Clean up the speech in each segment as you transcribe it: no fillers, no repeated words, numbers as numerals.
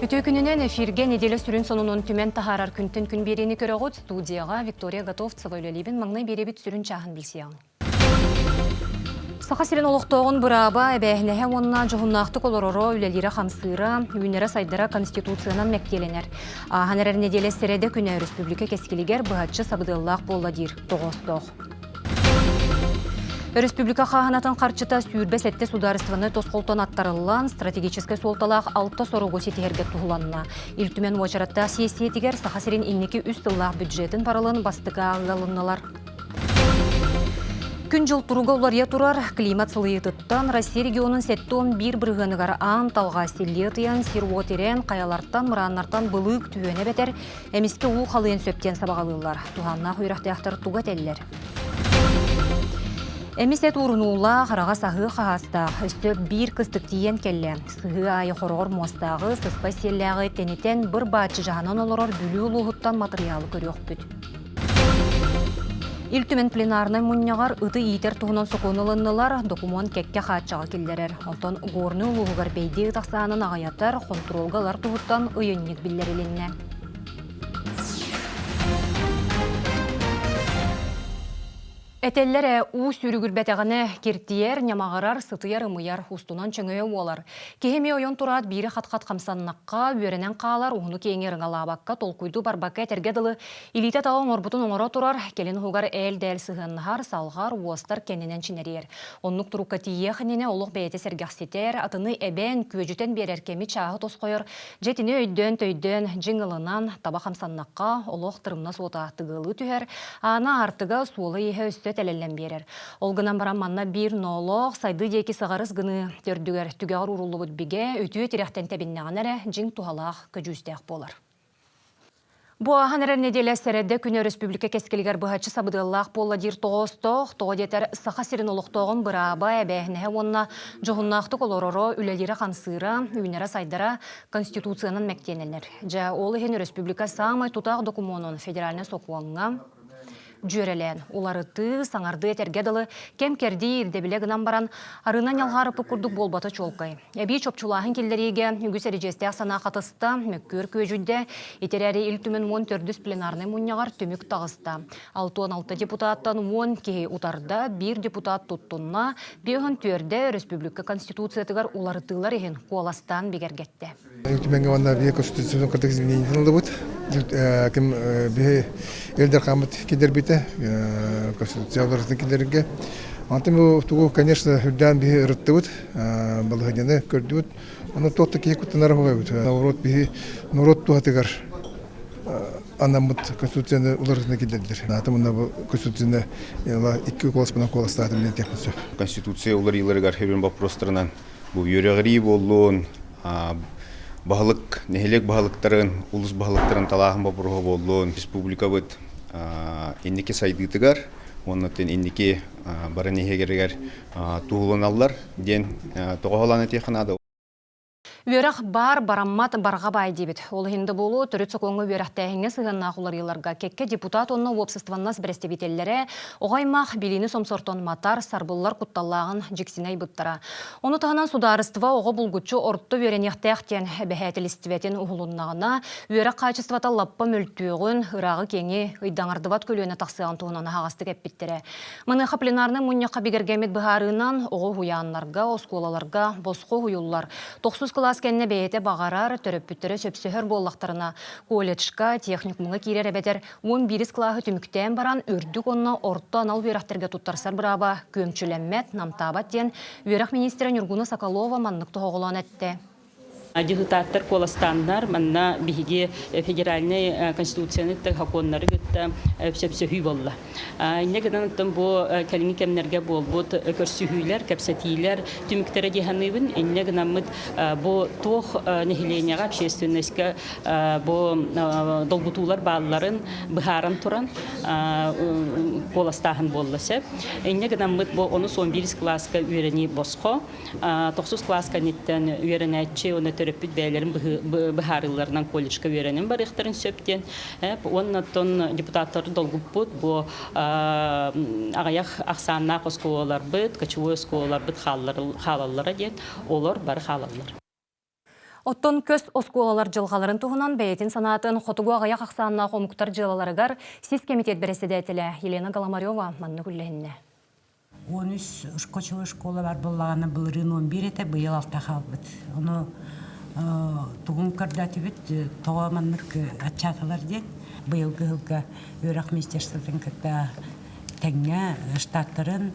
Үтүө күнүнэн эфиргэ неделя сүрүн сонунун түмэн таһаарар күнтэн күн биэриини көрөҕүт. Студияҕа Виктория Готовцева үлэлиибин. Маҥнай биэрэбит сүрүн чааһын билсиэҕиҥ. Саха сирин олохтооҕун бырааба, эбээһинэһэ уонна дьоһуннаахтык олороро, үлэлиирэ-хамсыыра, үүнэрэ-сайдара Конституциянан мэктиэлэнэр. Ааһан эрэр нэдиэлэ сэрэдэ күнэ өрөспүүбүлүкэ кэскилигэр быһаччы сабыдыаллаах буолла диир тоҕоостоох. Өрөспүүбүлүкэ хааһынатын харчыта 27 судаарыстыбаннай тосхолтон аттарыллан, стратегическай суолталаах алта соругу ситиһэргэ туһуланна. Ил Түмэн уочараттаах сиэссийэтигэр Саха сирин инники үс сыллаах бюджетын барылын бастакы ылыннылар. Күн-дьыл туруга уларыйа турар, климат сылыйыытыттан Россия регионун 71 бырыһыаныгар аан талҕа силлиэ ытыйан, сир-уот ирэн, хайалартан, мырааннартан былыык түһүөн эбэтэр эмискэ уу халыйан сөп диэн сабаҕалыыллар. Туһааннаах үөрэхтээхтэр тугу этэллэр? Эмис эт уурунуулаах, араҕас аһыы хаһаастаах, өссө биир кыстык тиийэн кэллэ. Сыһыы аайы хороҕор муостааҕы, сыспай сиэллээҕи тэнитэн быр-бааччы дьаһанан олорор Бүлүү улууһуттан матырыйаалы көрүөхпүт. Ил Түмэн пленарнай мунньаҕар ыты иитэр туһунан сокуон ылыннылар, докумуон кэккэ хааччаҕы киллэрэр. Онтон Горнай улууһугар бэйдиэ ыт ахсаанын аҕыйатар, хонтуруолга ылар туһуттан ыйынньык биллэрилиннэ. Этэллэр ээ, уу сүүрүгүрбэтэҕинэ киртийэр, ньамаҕырар, сытыйар-ымыйар, устунан чөҥөйө уолар. Киһи эмиэ ойон тураат биири хат-хат хамсаннахха, үөрэнэн хаалар, уһуну-киэҥи ырыҥалаабакка, толкуйдуу барбакка этэргэ дылы, илиитэ-атаҕа оҥорбутун оҥоро турар, кэлин уһугар ээл-дээл сыһыаннаһар, салҕар, уостар кэннинэн чинэрийэр. Оннук турукка тиийиэх иннинэ олох бэйэтэ сэргэхситэр, атыны эбэн, күөдьүтэн биэрэр кэми чааһы тосхойор, Дьэ итини өйдөөн-төйдөөн, дьиҥ ылынан, таба хамсаннахха, олох тырымнас уота тыгыалыы түһэр, аана аартыга суола-ииһэ өссө тэлэллэн биэрэр. Ол гынан баран манна биир ноолоох, сайдыы диэки сыҕарыс гыныы төрдүгэр, түгэҕэр ууруллубут бигэ, үтүө тирэхтэн тэбиннэҕинэ эрэ дьиҥ туһалаах, көдьүүстээх буолар. Бу ааһан эрэр нэдиэлэ сэрэдэ күнэ өрөспүүбүлүкэ кэскилигэр быһаччы сабыдыаллаах буолла диир тоҕоостоох, тоҕо диэтэр Саха сирин олохтооҕун бырааба, эбээһинэһэ уонна дьоһуннаахтык олороро, үлэлиирэ-хамсыыра, үүнэрэ-сайдара Конституциянан мэктиэнэллэр. Дьэ, ол иһин өрөспүүбүлүкэ саамай тутаах докумуонун федеральнай сокуоҥҥа дьүөрэлээн, уларытыы, саҥардыы этэргэ дылы, кэм-кэрдии ирдэбилэ гынан баран, арыынан ньалҕаарыппыт курдук буолбата чуолкай. Эбии чопчулааһын киллэриигэ үгүс эридьиэстээх санаа хатыста, мөккүөр күөдьүйдэ, ити эрээри Ил Түмэн 14 пленарнай мунньаҕар түмүк таҕыста. 66 депутаттан 10 киһи утарда, биир депутат туттунна, 54-дэ өрөспүүбүлүкэ Конституциятыгар уларытыылар иһин куоластаан бигэргэттэ. Ил Түмэҥҥэ уонна биһи Конституциянан кырдык изменениетин ыллыбыт. Ким биһи Ил Дархаммыт киллэрбитэ, Конституция уларытын киллэрэргэ. Онтон бу тугу, конечно, үрдээн биһи ырыттыбыт, балаһыанньаны көрдүбүт. Ону туох да киһи куттанара буолбут. Норуот биһи норуот туһатыгар анаммыт Конституцияны уларытыны киллэрдилэр. Наата мунна бу Конституцияны икки куоласпынан куоластаатым диэн этиэхпин сөп. Конституция уларыйыыларыгар сүрүн боппуруостарынан Бу үөрэҕирии буоллун, баһылык, нэһилиэк баһылыктарын, улус баһылыктарын талааһын боппуруоһа буоллун, республикабыт инники сайдыытыгар уонна инники бары нэһилиэгэригэр туһуланаллар диэн тоҕоһолоон этиэххэ наада. Үөрэх баар бараммат барҕа баай диэбит. Ол иһин да буолуо, төрүт сокуоҥҥа үөрэхтээһиҥҥэ сыһыаннаах уларыйыыларга кэккэ депутат уонна уопсастыбаннас бэрэстэбиитэллэрэ оҕо аймах билиини сомсортон матар, сарбыллар кутталлааҕын дьиксинэ ыйбыттара. Ону таһынан судаарыстыба оҕо булгуччу орто үөрэниэхтээх диэн эбэһээтэлистибэтин уһулуннаҕына, үөрэх хаачыстыбата лаппа мөлтүөҕүн, ырааҕы-киэҥи ыйдаҥардыбат көлүөнэ тахсыаҕын туһунан аһаҕастык эппиттэрэ. Маныаха пленарнай мунньахха бигэргэммит быһаарыынан оҕо уһуйааннарга, оскуолаларга босхо уһуйуллар. Тохсус кылаас кэннэ бэйэтэ баҕарар, төрөппүттэрэ сөпсөһөр буоллахтарына, колледжка, техникумҥа киирэр эбэтэр 11 кылааһы түмүктээн баран үрдүк уонна орто анал үөрэхтэргэ туттарсар бырааба күөмчүлэммэт, намтаабат диэн үөрэх миниистирэ Нюргуна Соколова маннык тоһоҕолоон эттэ. Депутаттар куоластааннар манна биһиги федеральнай конституцияны кытта сокуоннары кытта сөпсөһүү буолла. Инньэ гынан оттон бу кэлиҥҥи кэмнэргэ буолбут көрсүһүүлэр, кэпсэтиилэр түмүктэрэ дии саныыбын. Инньэ гынаммыт бу туох нэһилиэнньэҕэ, общественноска бу долгутуулар баалларын быһааран туран куоластааһын буолла сөп. Инньэ гынаммыт бу онус он биирис кылааска үөрэнии босхо. Тохсус кылаас кэнниттэн үөрэнээччи уонна төрөппүт бэйэлэрин быһаарыыларынан колледжка үөрэнэн барыахтарын сөп диэн. Уонна оттон депутаттары долгуппут бу аҕыйах ахсааннаах оскуолаларбыт, кочевой оскуолаларбыт хаалаллара диэн олор бары хаалаллар. Оттон көс оскуолалар дьылҕаларын туһунан бэйэтин санаатын хотугу аҕыйах ахсааннаах омуктар дьыалаларыгар сис кэмитиэт бэрэссэдээтэлэ Елена Голомарева маннык үллэһиннэ. 13 кочевой школа бар буоллаҕына былырыын 11 этэ, быйыл алта хаалбыт. Ону тугун көрдөөтүбүт, тоҕо маннык аччаатылар диэн быйылгы сылга үөрэх министерствотын кытта тэҥҥэ штаттарын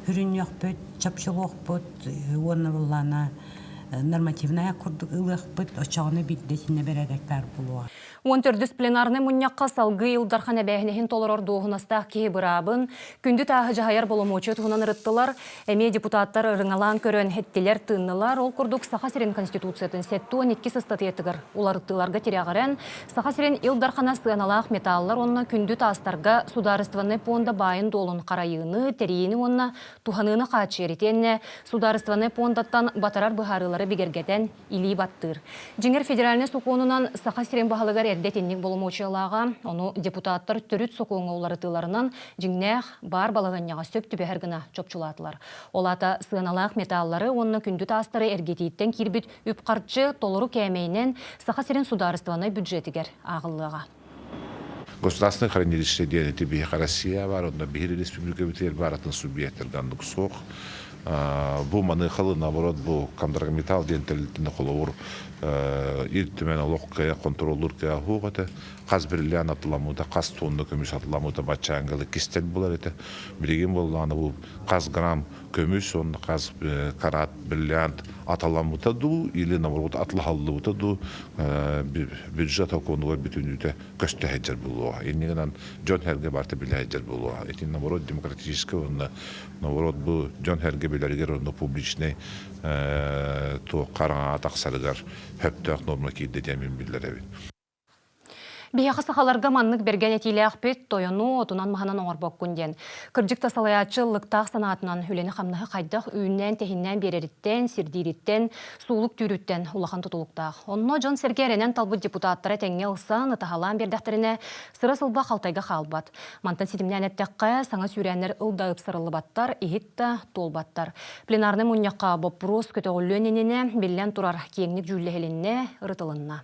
сүрүннүөхпүт, чопчулуохпут уонна былаана нормативная курдук ылыахпыт, оччоҕуна биирдэ итиннэ бэрээдэк баар буолуоҕа. Он төрдүс пленарнай мунньахха салгыы Ил Дархан эбээһинэһин толорор дуоһунастаах киһи быраабын, күндү тааһы дьаһайар боломуочуйа туһунан ырыттылар. Эмиэ депутаттар ырыҥалаан көрөн эттилэр-тыыннылар. Ол курдук Саха сирин Конституциятын 72 ыстатыйатыгар уларыттыыларга тирэҕирэн, Саха сирин Ил Дархана сыаналаах металлар уонна күндү таастарга судаарыстыбаннай пуонда баайын-дуолун харайыыны, тэрийиини уонна туһаныыны хааччыйар итиэннэ судаарыстыбаннай пуондаттан батарар быһаарыылары бигэргэтэн илии баттыыр. Дьиҥэр федеральнай сокуонунан Саха сирин баһылыгар эрдэ итинник боломуочуйалааҕа, ону депутаттар төрүт сокуоҥҥа уларытыыларынан дьиҥнээх баар балаһыанньаҕа сөп түбэһэр гына чопчулаатылар. Ол аата сыаналаах металлары уонна күндү таастары эргитииттэн киирбит үп-харчы толору кээмэйинэн Саха сирин судаарыстыбаннай бюджетигэр ааҕыллыаҕа. Государственное хранилище диэн ити биһиэхэ Россия баар, онно биһиги республикабытыгар баар атын субъектарга оннук суох. Бу маныхалы наоборот бу Кондрагметалл диэн тэрилтэни холобур Ил Түмэн олох кыайа контроллуур кыаҕа суох этэ. Хас бриллиант атыламмыта, хас тонна көмүс атыламмыта баччааҥҥа кистэл буолар этэ. Билигин буоллаҕына бу хас грамм көмүс уонна хас карат бриллиант аталаммыта дуу или наоборот атлаһаллыбыта дуу бюджет окуонугар бүтүннүүтэ көстө сылдьар буолуоҕа. Иннигинэн дьон сэргэ барыта билэ сылдьар буолуоҕа. Ити наоборот демократическай уонна наоборот бу дьон сэргэ билэригэр уонна публичнай туох хараҥаҕа тахсарыгар сөптөөх норма киирдэ диэн мин биллэрэбин. Биһиэхэ сахаларга маннык бэргэн этиилээхпит, тойону отунан-маһынан оҥорбоккун диэн. Кырдьык да салайааччы ыллыктаах санаатынан үлэни-хамнаһы хайдах үүннээн-тэһиннээн биэрэриттэн, сирдиириттэн, суулук түүрүттэн улахан тутулуктаах. Онно дьон-сэргэ эрэнэн талбыт депутаттара тэҥҥэ ылсан, ытаһалаан биэрдэхтэринэ, сыра-сылба халтайга хаалбат. Мантан ситимнээн эттэххэ, саҥа сүүрээннэр ыл да ыпсарыллыбаттар, иһит да туолбаттар. Пленарнай мунньахха боппуруос көтөҕүллүөн иннинэ, биллэн турар, киэҥник дьүүллэһилиннэ, ырытылынна.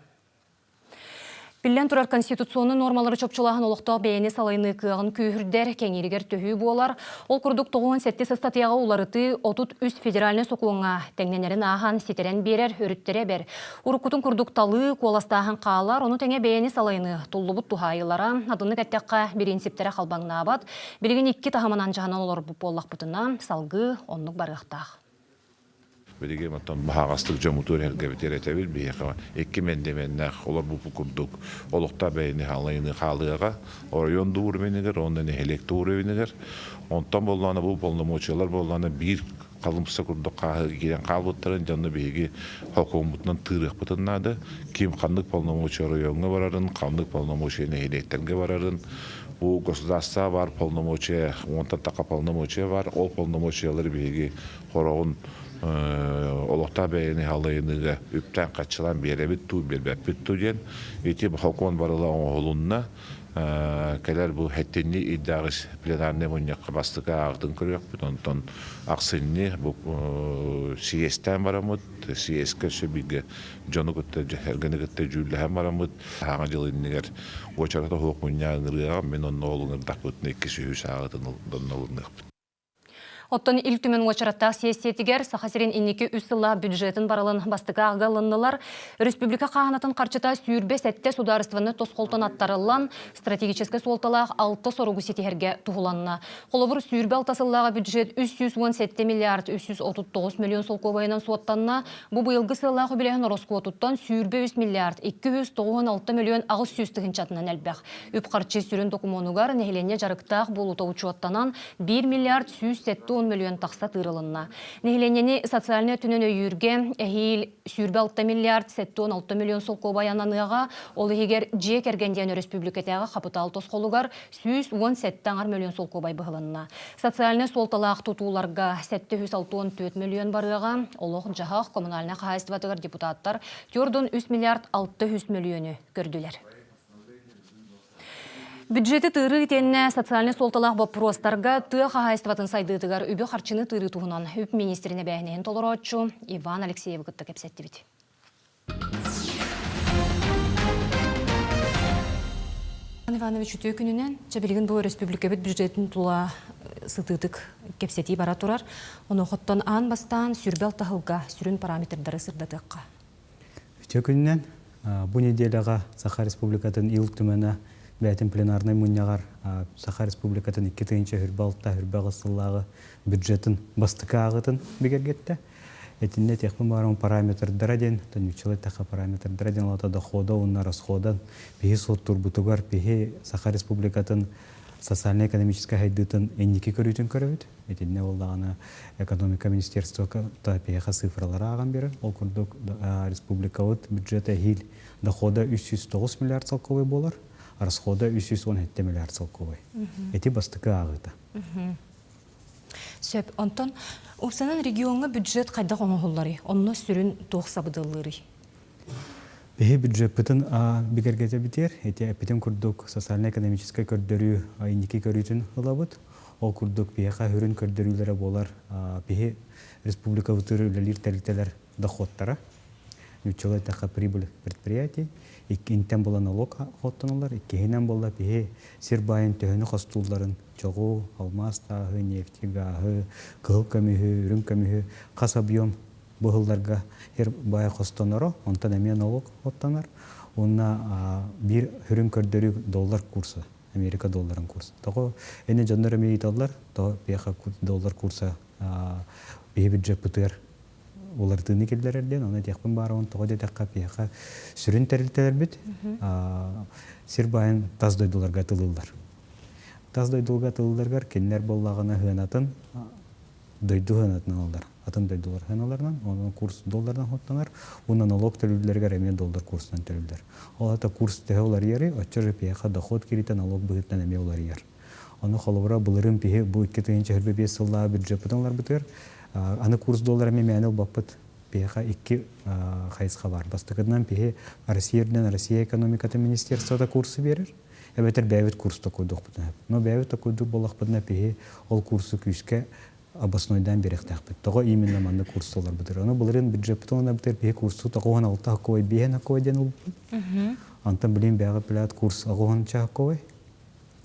Биллэн турар, конституционнай нуормалары чопчулааһын олохтоох бэйэни салайыныы кыаҕын күүһүрдэр, кэҥииригэр төһүү буолар. Ол курдук 97 ыстатыйаҕа уларытыы 33 федеральнай сокуоҥҥа тэҥнэнэрин ааһан ситэрэн биэрэр өрүттэрэ эбэр. Уруккутун курдук талыы, куоластааһын хаалар, ону тэҥэ бэйэни салайыныы туллубут туһаайыылара, атыннык эттэххэ, бириинсиптэрэ халбаҥнаабат. Билигин икки таһымынан дьаһанан олорбут буоллахпытына, салгыы оннук барыахтаах. Билигин оттон баһаҕастык дьоммутугар эргэбитигэр этэбит, биһиэхэ икки мэндиэмэннээх олорбуппут курдук олохтоох бэйэни халайыныы хаалыаҕа оройуон да уровенигэр уонна нэһилиэк да уровенигэр. Онтон буоллаҕына бу полномочиялар буоллаҕына биир халымса курдук хааһы киирэн хаалбыттарын дьонно биһиги хокуоммутунан тыырыахпытын наада. Ким ханнык полномочия оройуоҥҥа барарын, ханнык полномочия нэһилиэктэргэ барарын, бу государство баар полномочия, уонтан таха полномочия бар, ол полномочиялары биһиги хороҕун олохтоох бэйэни халайыныыга үптээн-хаччылаан биэрэбит дуу, биэрбэппит дуу диэн ити сокуон барыла оҥоһулунна. Кэлэр бу хэттинни ыйдааҕы пленарнай мунньахха бастакы ааҕытын көрүөхпүт. Онтон ахсынньы бу сийиэстээн бараммыт, сийиэскэ өссө бииргэ дьону кытта, эргэни кытта дьүүллэһэн бараммыт, саҥа дьыл иннигэр уочарата суох мунньаҕы ыҥырыаҕым, мин онно ол ыҥырдахпытына иккис үһүс ааҕытын ылыныахпыт. Оттон Ил Түмэн уочараттаах сиэссийэтигэр Саха сирин инники үс сыллаах бюджетын барылын бастакы ааҕыга ылыннылар. Республика хааһынатын харчыта 27 судаарыстыбаннай тосхолтон аттарыллан, стратегическай суолталаах алта соругу ситиһэргэ туһуланна. Холобур, 26 сыллааҕы бюджет 317 миллиард 339 миллион солкуобайынан суоттанна. Бу быйылгы сыаллаах үбүлээһин ороскуотуттан 23 миллиард 296 миллион 800 тыһыынчатынан элбэх. Үп-харчы сүрүн докумуонугар нэһилиэнньэ дьарыктаах буолуута учуоттанан 1 миллиард 170 миллион тахса тыырылынна. Нэһилиэнньэни социальнай өттүнэн өйүүргэ эһиил 26 миллиард 76 миллион солкуобай ананыаҕа, ол иһигэр дьиэ кэргэн диэн өрөспүүбүлүкэтээҕи хапытаал тосхолугар 117 аҥар миллион солкуобай быһылынна. Социальнай суолталаах тутууларга 764 миллион барыаҕа, олох-дьаһах коммунальнай хаһаайыстыбатыгар депутаттар 4,3 миллиард 600 мөлүйүөнү көрдүлэр. Бюджети тыырыы итиэннэ социальнай суолталаах боппуруостарга тыа хаһаайыстыбатын сайдыытыгар үбү-харчыны тыырыы туһунан үп миниистирин эбээһинэһин толорооччу Иван Алексеевы кытта кэпсэттибит. Иванович, үтүө күнүнэн. Чэ, билигин бу өрөспүүбүлүкэбит бюджетин тула сытыытык кэпсэтии бара турар. Онуохаттан аан бастаан сүрбэл таһылга сүрүн параметрдары сырдатыахха. Үтүө күнүнэн. Бу неделяҕа Саха Республикатын Ил Түмэнэ бэйэтин пленарнай мунньаҕар Саха Республикатын 2026 сыллааҕы бюджетын бастакы ааҕыытын бигэргэттэ. Итиннэ этиэхпин баҕарабын параметрдара диэн, нууччалыы эттэххэ параметрдара диэн олото дохода уонна расхода биһи суоттуурбутугар биһи Саха Республикатын социально-экономическай сайдыытын инники көрүүтүн көрөбүт. Итиннэ буоллаҕына экономика министерствота биһиэхэ цифралары ааҕан биэрэр. Ол курдук республикабыт бюджета эһиил дохода 309 миллиард солкуобай буолар, расхода 317 миллиард солкуобай. Ити бастакы ааҕыыта. Сөп. Онтон уопсайынан региоҥҥа бюджет хайдах оҥоһулларый? Онно сүрүн туох сабыдыаллыырый? Биһи бюджеппытын бигэргэтэбитигэр ити эппитим курдук социально-экономическай көрдөрүү инники көрүүтүн ылабыт. Ол курдук биһиэхэ сүрүн көрдөрүүлэрэ буолар биһи республикабытыгар үлэлиир тэрилтэлэр доходтара, нууччалыы эттэххэ прибыль предприятий, иккинтэн була налог хоттонулар, иккиһинэн буолла биһи сир баайын төһөнү хостуулларын чоҕу, алмаас тааһы, нефти, гааһы, кыһыл көмүһү, үрүҥ көмүһү хас объем быһылларга сир баайа хостоноро, онтон эмиэ налог оттонор. Уонна биир сүрүн көрдөрүү доллар курса, Америка долларын курса. Тоҕо эни дьоннор эмиэ ыйыталлар, то биэхэ доллар курса биһи бюджеппытыгар уларытыыны киллэрэр диэн, ону этиэхпин баарабын, тоҕо диэтэххэ биһиэхэ сүрүн тэрилтэлэрбит сир баайын тас дойдуларга тылыллар. Тас дойдуларга тылылларыгар кинилэр буоллаҕына сыанатын дойду сыанатын ылаллар. Атын дойдулар сыаналарынан, онон курс долларынан хоттонор, уонна налог төлүүллэригэр эмиэ доллар курсунан төлүүллэр. Ол аата курс төһө уларыйарый, оччо же пиэхэ доход кириитэ налог быһыытынан эмиэ уларыйар. Ону холобура былырыын биһи бу 2025 сыллааҕы бюджеппытын ыларбытыгар аны курс доллар эмиэ мээнэ ылбаппыт. Биһиэхэ икки хайысха бар. Бастакытынан биһи Россия үрдүнэн Россия экономикатын министерствота курсы биэрэр. Эбэтэр бэйэбит курс токуйдуохпутун сөп. Но бэйэбит токуйдуур буоллахпытына биһи ол курсу күүскэ обоснойдаан биэриэхтээхпит. Тоҕо именно маннык курс ыларбытыр. Ону былырыын бюджеппытын ылынарбытыгар биһи курсу 96 хокковай 5 хокковай диэн ылбыппыт. Онтон билин бэйэҕит билээт курс 90 хокковай.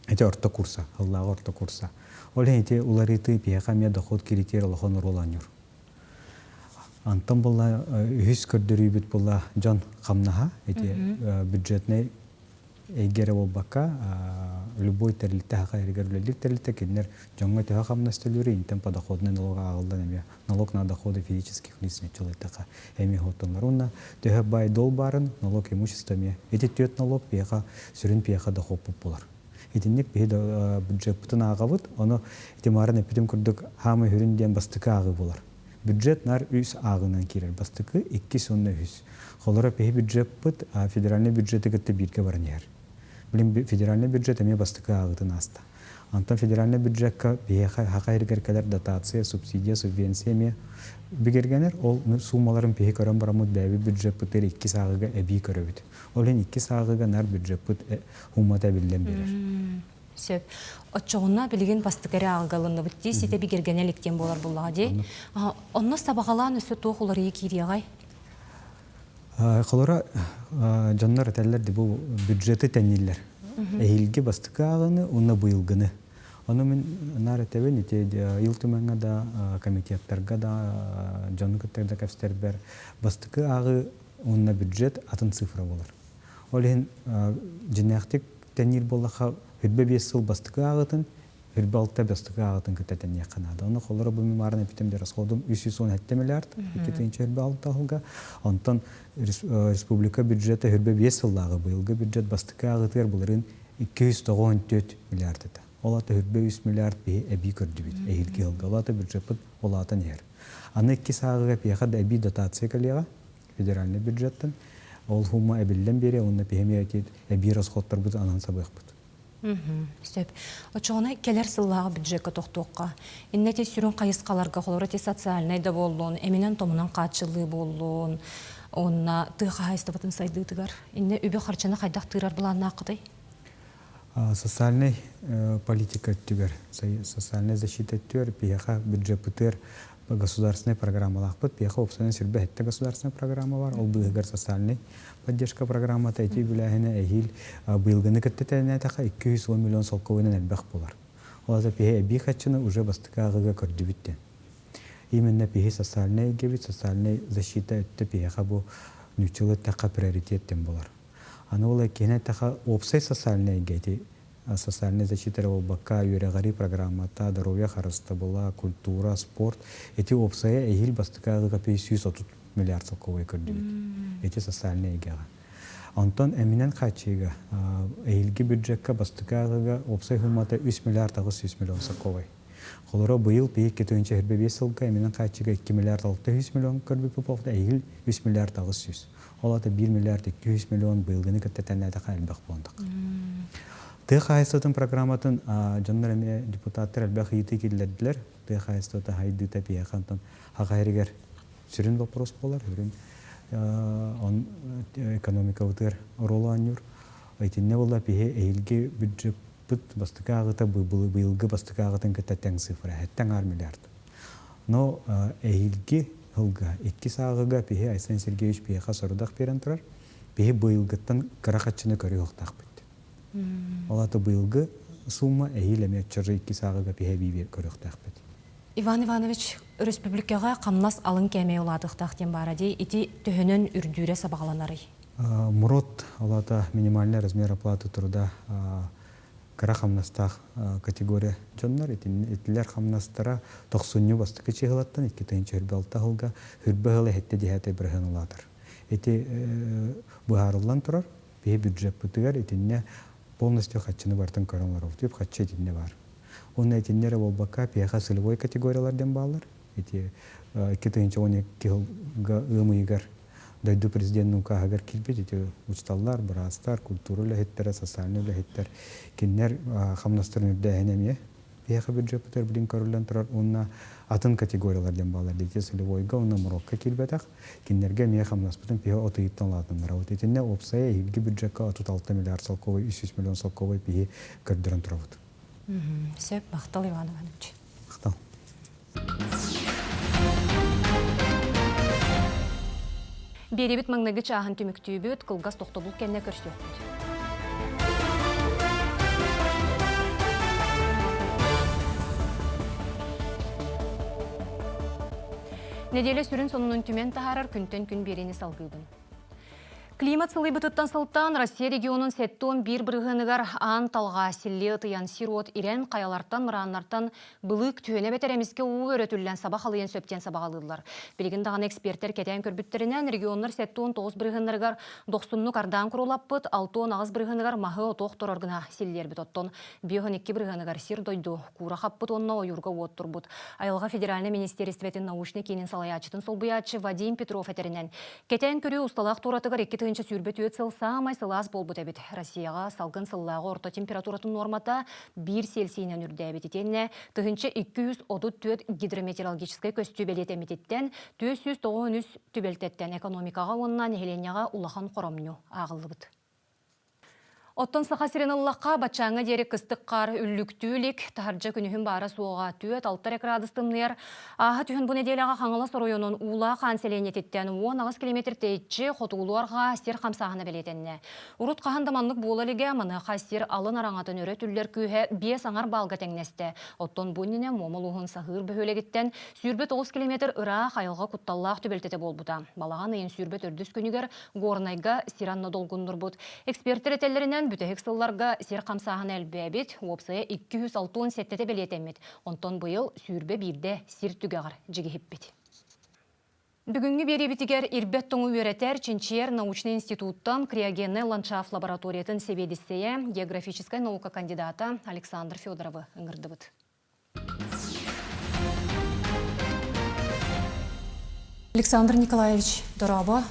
Ити орто курса, ыллааҕы орто курса. Ол иһин ити уларыытыы биһиэхэ эмиэ дохуот киритиэр улахан оруол оонньуур. Антон буолла үһүс көрдөрүүбүт буолла дьон хамнаһа, ити бюджетнай эйгэ эрэ буолбакка, любой тэрилтэ хаха эригэр үлэлиир тэрилтэ кинилэр дьоҥҥо төһө хамнас төлүүрүй, интэн подоходный налог ааҕыллан эмиэ налог на доходы физических лиц нуччалыйтаха эмиэ хоттоннор уонна төһө баай дол баарын налог имущество эмиэ ити түөрт налог биһиэхэ сүрүн биһиэхэ дохуоппут буолар. Итинник биһи бюджеппытын ааҕабыт, ону ити маарын эппитим курдук хаамай сүрүн диэн бастакы ааҕыы буолар. Бюджет нар үс ааҕыынан киирэр. Бастакы, иккис уонна үһүс. Холоро биһи бюджеппыт федеральный бюджеты кытта бииргэ баран иһэр. Билин федеральный бюджет эмиэ бастакы ааҕыытын ааста. Онтон федеральный бюджекка биһиэхэ хаха иһигэр кэлэр дотация, субсидия, субвенция эмиэ бигэргэнэр. Ол суумаларын биһи көрөн бараммыт бэйэбит бюджеппытыгар иккис ааҕыыга эбии көрөбүт. Ол иһин иккис ааҕыыга нар бюджеппыт суммата эбиллэн биэрэр. Сөп. Оччоҕуна билигин бастакы эрэ ааҕыгалынныбыт дии, ситэ бигэргэнэ илик диэн буолар буоллаҕа дии. Онно сабаҕалаан өссө туох уларыйыы киириэҕэй? Холоро дьоннор этэллэр ди бу бюджеты тэнниллэр. Эһиилги бастакы ааҕыны уонна быйылгыны. Ону мин наар этэбин ити Ил Түмэҥҥэ да, комитеттарга да, дьону кытта да кэпсэтэрбэр бастакы ааҕыы уонна бюджет атын цифра буолар. Ол иһин дьиҥнээхтик тэнниир буоллахха, 25 сыл бастакы ааҕыытын, 26 бастакы ааҕыытын кытта тэнниэххэ наада. Ону холоро бу мемуарын эпитим расходум 317 миллиард, 226 сылга. Онтон республика бюджета 25 сыллааҕы быйылгы бюджет бастакы ааҕыытыгар былырыын 294 миллиард этэ. Ол аата 23 миллиард биһи эбии көрдүбүт эһиилги сылга. Ол аата бюджеппыт улаатан иһэр. Аны иккис ааҕыыга пиэхэ да эбии дотация кэлиэҕэ федеральный бюджеттан. Ол сумма эбиллэн биэриэ уонна биһи эмиэ эбии расходтарбытын анан сабыахпыт. Сөп. Оччоҕуна кэлэр сыллааҕы бюджекка тохтуохха. Иннэ ити сүрүн хайысхаларга холобур ити социальнай да буоллун, эминэн-томунан хааччыллыы буоллун, уонна тыа хаһаайыстыбатын сайдыытыгар иннэ үбү-харчыны хайдах тыырар былааннааххытый? Социальнай политика өттүгэр, социальная защита өттүгэр биһиэхэ бюджеппытыгар Государственнай программалаахпыт. Биһиэхэ уопсайынан сүрбэ сэттэ государственнай программа бар. Ол быыһыгар социальнай поддержка программата ити үбүлээһинэ эһиил быйылгыны кытта тэҥнээтэххэ 210 миллион солкуобайынан элбэх буолар. Ол аата биһи эбии хаччыны уже бастакы ааҕыыга көрдүбүт диэн. Именно биһи социальнай эйгэбит, социальнай защита өттө биһиэхэ бу нууччалыы эттэххэ приоритет диэн буолар. Аны ол киһини эттэххэ уопсай социальнай эйгэ ити социальнай защита эрэ буолбакка, үөрэҕирии программата, здоровье харыстабыла, культура, спорт ити уопсайа эһиил бастакы ааҕыыга 130 миллиард солкуобай көрдүбүт. Ити социальнай эйгэҕэ. Онтон эминэн хааччыйыыга эһиилги бюджекка бастакы ааҕыыга уопсай суммата 3 миллиард 800 миллион солкуобай. Холоро быйыл 2025 сылга эминэн хааччыйыга 2 миллиард 600 миллион көрбүппүт буолбута, эһиил 3 миллиард 800. Ол аата 1 миллиард 200 миллион быйылгыны кытта тэннээтэххэ элбэх буолдук. Тыа хаһаайыстыбатын программатын дьоннор эмиэ депутаттар элбэх ыйытыы киллэрдилэр. Тыа хаһаайыстыбата сайдыыта биһиэхэ онтон хаха иһигэр сүрүн вопрос буолар, сүрүн экономикабытыгар оруол оонньуур. Итиннэ буолла биһи эһиилги бюджеппыт бастакы ааҕыта быйылгы бастакы ааҕытын кытта тэҥ цифра, сэттэ аҥаар миллиард. Но эһиилги сылга иккис ааҕыга биһи Айсен Сергеевич биһиэхэ сорудах биэрэн турар. Биһи быйылгыттан кыра хаччыны көрүөхтаахпыт. Ол аата быйылгы сумма эһиил эмиэ оччору иккис ааҕыга биһи эбии көрүөхтээхпит. Иван Иванович, өрөспүүбүлүкэҕэ хамнас алын кээмэйэ улаатыахтаах диэн баара дии. Ити төһөнөн үрдүүрэ сабаҕаланарый? МРОТ, ол аата минимальный размер оплаты труда кыра хамнастаах категория дьоннор. Итилэр хамнастара тохсунньу бастакы чыһылаттан 2026 сылга хүрбэ сыл эһэтте десятой бырыһыан улаатар. Ити быһаарыллан турар. Биһи бюджеппытыгар итиннэ полностью хаччыны барытын көрөн олоробут. Үп хаччы итиннэ бар. Уонна итиннэ эрэ буолбакка, пиэхэ целевой категориялар диэн бааллар. Ити 2012 сылга ыам ыйыгар дойду президенин укааһыгар киирбит ити учууталлар, быраастар, культура үлэһиттэрэ, социальнай үлэһиттэр кинилэр хамнастарын үрдээһинэ эмиэ биһиэхэ бюджеппытыгар билин көрүллэн турар уонна атын категориялар диэн бааллар дии целевойга уонна МРОКка киирбэтэх кинилэргэ эмиэ хамнаспытын пиһэ от ыйыттан улаатыннарабыт. Итиннэ уопсайа эһиилги бюджекка 36 миллиард солкуобай, 300 миллион солкуобай пиһи көрдөрөн турабыт. Сөп, махтал Иван Иванович. Махтал. Биэрибит маҥнайгы чааһын түмүктүүбүт, кылгас тохтобул кэннэ көрсүөхпүт. Нэдиэлэ сүрүн сонунун түмэн таһаарар күнтэн күн биэриини салгыыбын. Климат сылыйбытыттан сылтаан Россия регионун 71 бырыһыаныгар аан талҕа силлиэ ытыйан сир-уот ирэн хайалартан, мырааннартан Былыык түһүнэ эбэтэр эмискэ уу өрөтүллэн саба халыйан сөп диэн сабаҕалыыллар. Билигин даҕаны экспертэр кэтээн көрбүттэринэн, регионнар 79 бырыһыаннарыгар дохсуннук ардаан курулаппыт, 68 бырыһыаныгар маһы оту охторор гына силлиэрбит. Оттон 52 бырыһыаныгар сир-дойду куура хаппыт уонна ойуурга уот турбут. Айылҕа федеральнай министиэристибэтин научнай киинин салайааччытын солбуйааччы Вадим Петров этэринэн, кэтээн көрүү усталаах туоратыгар 2024 сыл саамай сылаас буолбут эбит. Россияҕа салгын сыллааҕы орто температуратын нуормата биир сиэлсиинэн үрдээбит итиэннэ 1234 гидрометеорологическай көстүү бэлиэтэммититтэн 493 түбэлтэттэн экономикаҕа уонна нэһилиэнньэҕэ улахан хоромньу ааҕыллыбыт. Оттон Саха сирин ыллахха, баччааҥҥа диэри кыстык хаар үллүктүү илик, таһырдьа күнүһүн баара суоҕа 4-6 эрэ кыраадыс тымныйар. Ааһа түһэн бу нэдиэлэҕэ Хаҥалас оройуонун Уулаах Хаан сэлиэнньэтиттэн 18 километр тэйиччи хотугулуу арҕаа сир хамсааһына бэлиэтэннэ. Урут хаһан да маннык буола илигэ, маныаха сир алын араҥатын өрө түллэр күүһэ биэс аҥар баалга тэҥнэстэ. Оттон бу иннинэ Муома улууһун Саһыыр бөһүөлэгиттэн 29 километр ыраах айылҕа кутталлаах түбэлтэтэ буолбута. Балаҕан ыйын 24 күнүгэр Горнайга сир анна долгуннурбут. Экспертэр этэллэринэн, бүтэһик сылларга сир хамсааһына элбээбит, уопсайа 267-тэ бэлиэтэммит. Онтон быйыл 21-дэ сир түгэҕэр дьигиһиппит. Бүгүҥҥү биэриибитигэр ирбэт тоҥу үөрэтэр, чинчийэр научнай институттан криогеннай ландшафт лабораториятын сэбиэдиссэйэ, географическай наука кандидата Александр Федоровы ыҥырдыбыт. Александр Николаевич, дорообо.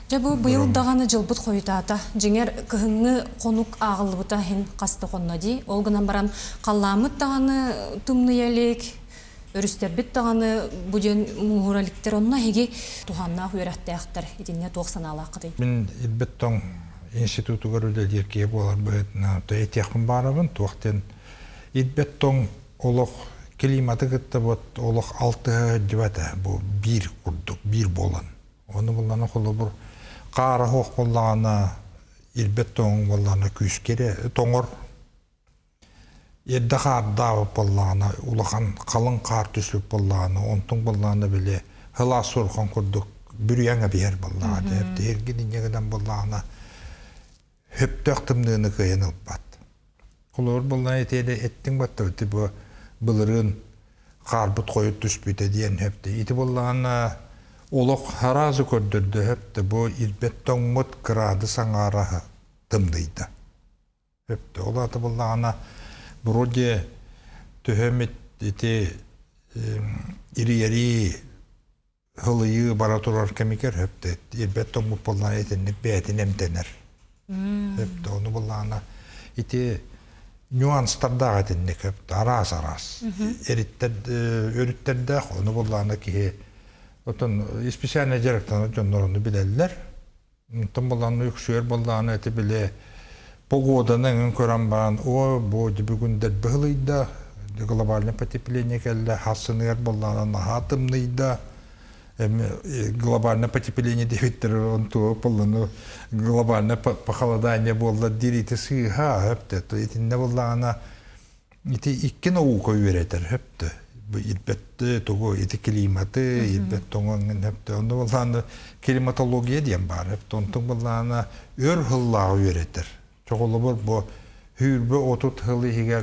Дьэ бу быйыл даҕаны дьылбыт хойутаата. Дьиҥэр, кыһыҥҥы хонук ааҕыллыбыта иһин хаста хонно дии. Ол гынан баран халлааммыт даҕаны тымныйа илик, өрүстэрбит даҕаны бу диэн мууһура иликтэр онно эһиги туһааннаах үөрэхтээхтэр итиннэ туох санаалааххытый? Мин Ирбэт тоҥ институтугар үлэлиир киһи буолар быһыытынан этиэхпин баарабын туох диэн Ирбэт тоҥ олох Климаты кытта вот олох алтыһа сылдьыбата бу биир курдук, биир буолан. Ону буллана холобур хаара суох буоллаҕына ирбэт тоҥ буоллаҕына күүскэ эрэ тоҥор. Эрдэ хаардаабыт буоллаҕына улахан халыҥ хаар түспүт буоллаҕына онтуҥ буоллаҕына били сылаас суорҕан курдук бүрүйэн эбиһэр буоллаҕа. Эргин инньэ гынан буоллаҕына сөптөөх тымныыны кыайан ылбат. Холобур буоллаҕына итиэнэ эттиҥ баттабыт бу былырыын хаарбыт хойут түспүтэ диэн сөптө. Ити буоллаҕына олох араазы көрдөрдө сөптө бу ирбэт тоҥмут кыраадыс аҥаара тымныйда. Сөптө. Ол аата буоллаҕына вроде төһө эмит ити ирийэрии Һылыйыы бара турар кэмигэр хөптө ирбэт тоҥмут буоллаҕына итинник бэйэтин эмтэнэр. Хөптө ону буоллаҕына ити нюанстардаах итинник хөптө араас араас эриттэр өрүттэрдээх ону буоллаҕына киһи отон специально дьарыктанар дьоннор ону билэллэр. Онтон буоллаҕына үксүгэр буоллаҕына ити били погоданы эҥин көрөн баран оо бу бүгүн дэлби һылыйда глобальное потепление кэллэ хассыныгар буоллаҕына наһаа тымныйда глобальное потепление диэбиттэр онтуо буоллану глобальное похолодание буолла диир ити сыыһа өптө итиннэ буоллаҕына Ити икки наука үөрэтэр хөптө. Бу ирбэтти тугу ити климаты, ирбэт тоҥон хөптө. Онно буллааны климатология диэн баар хөптө. Онтон буллаана өр сыллааҕы үөрэтэр. Чоҕолобор бу хүүрбэ 30 сыл иһигэр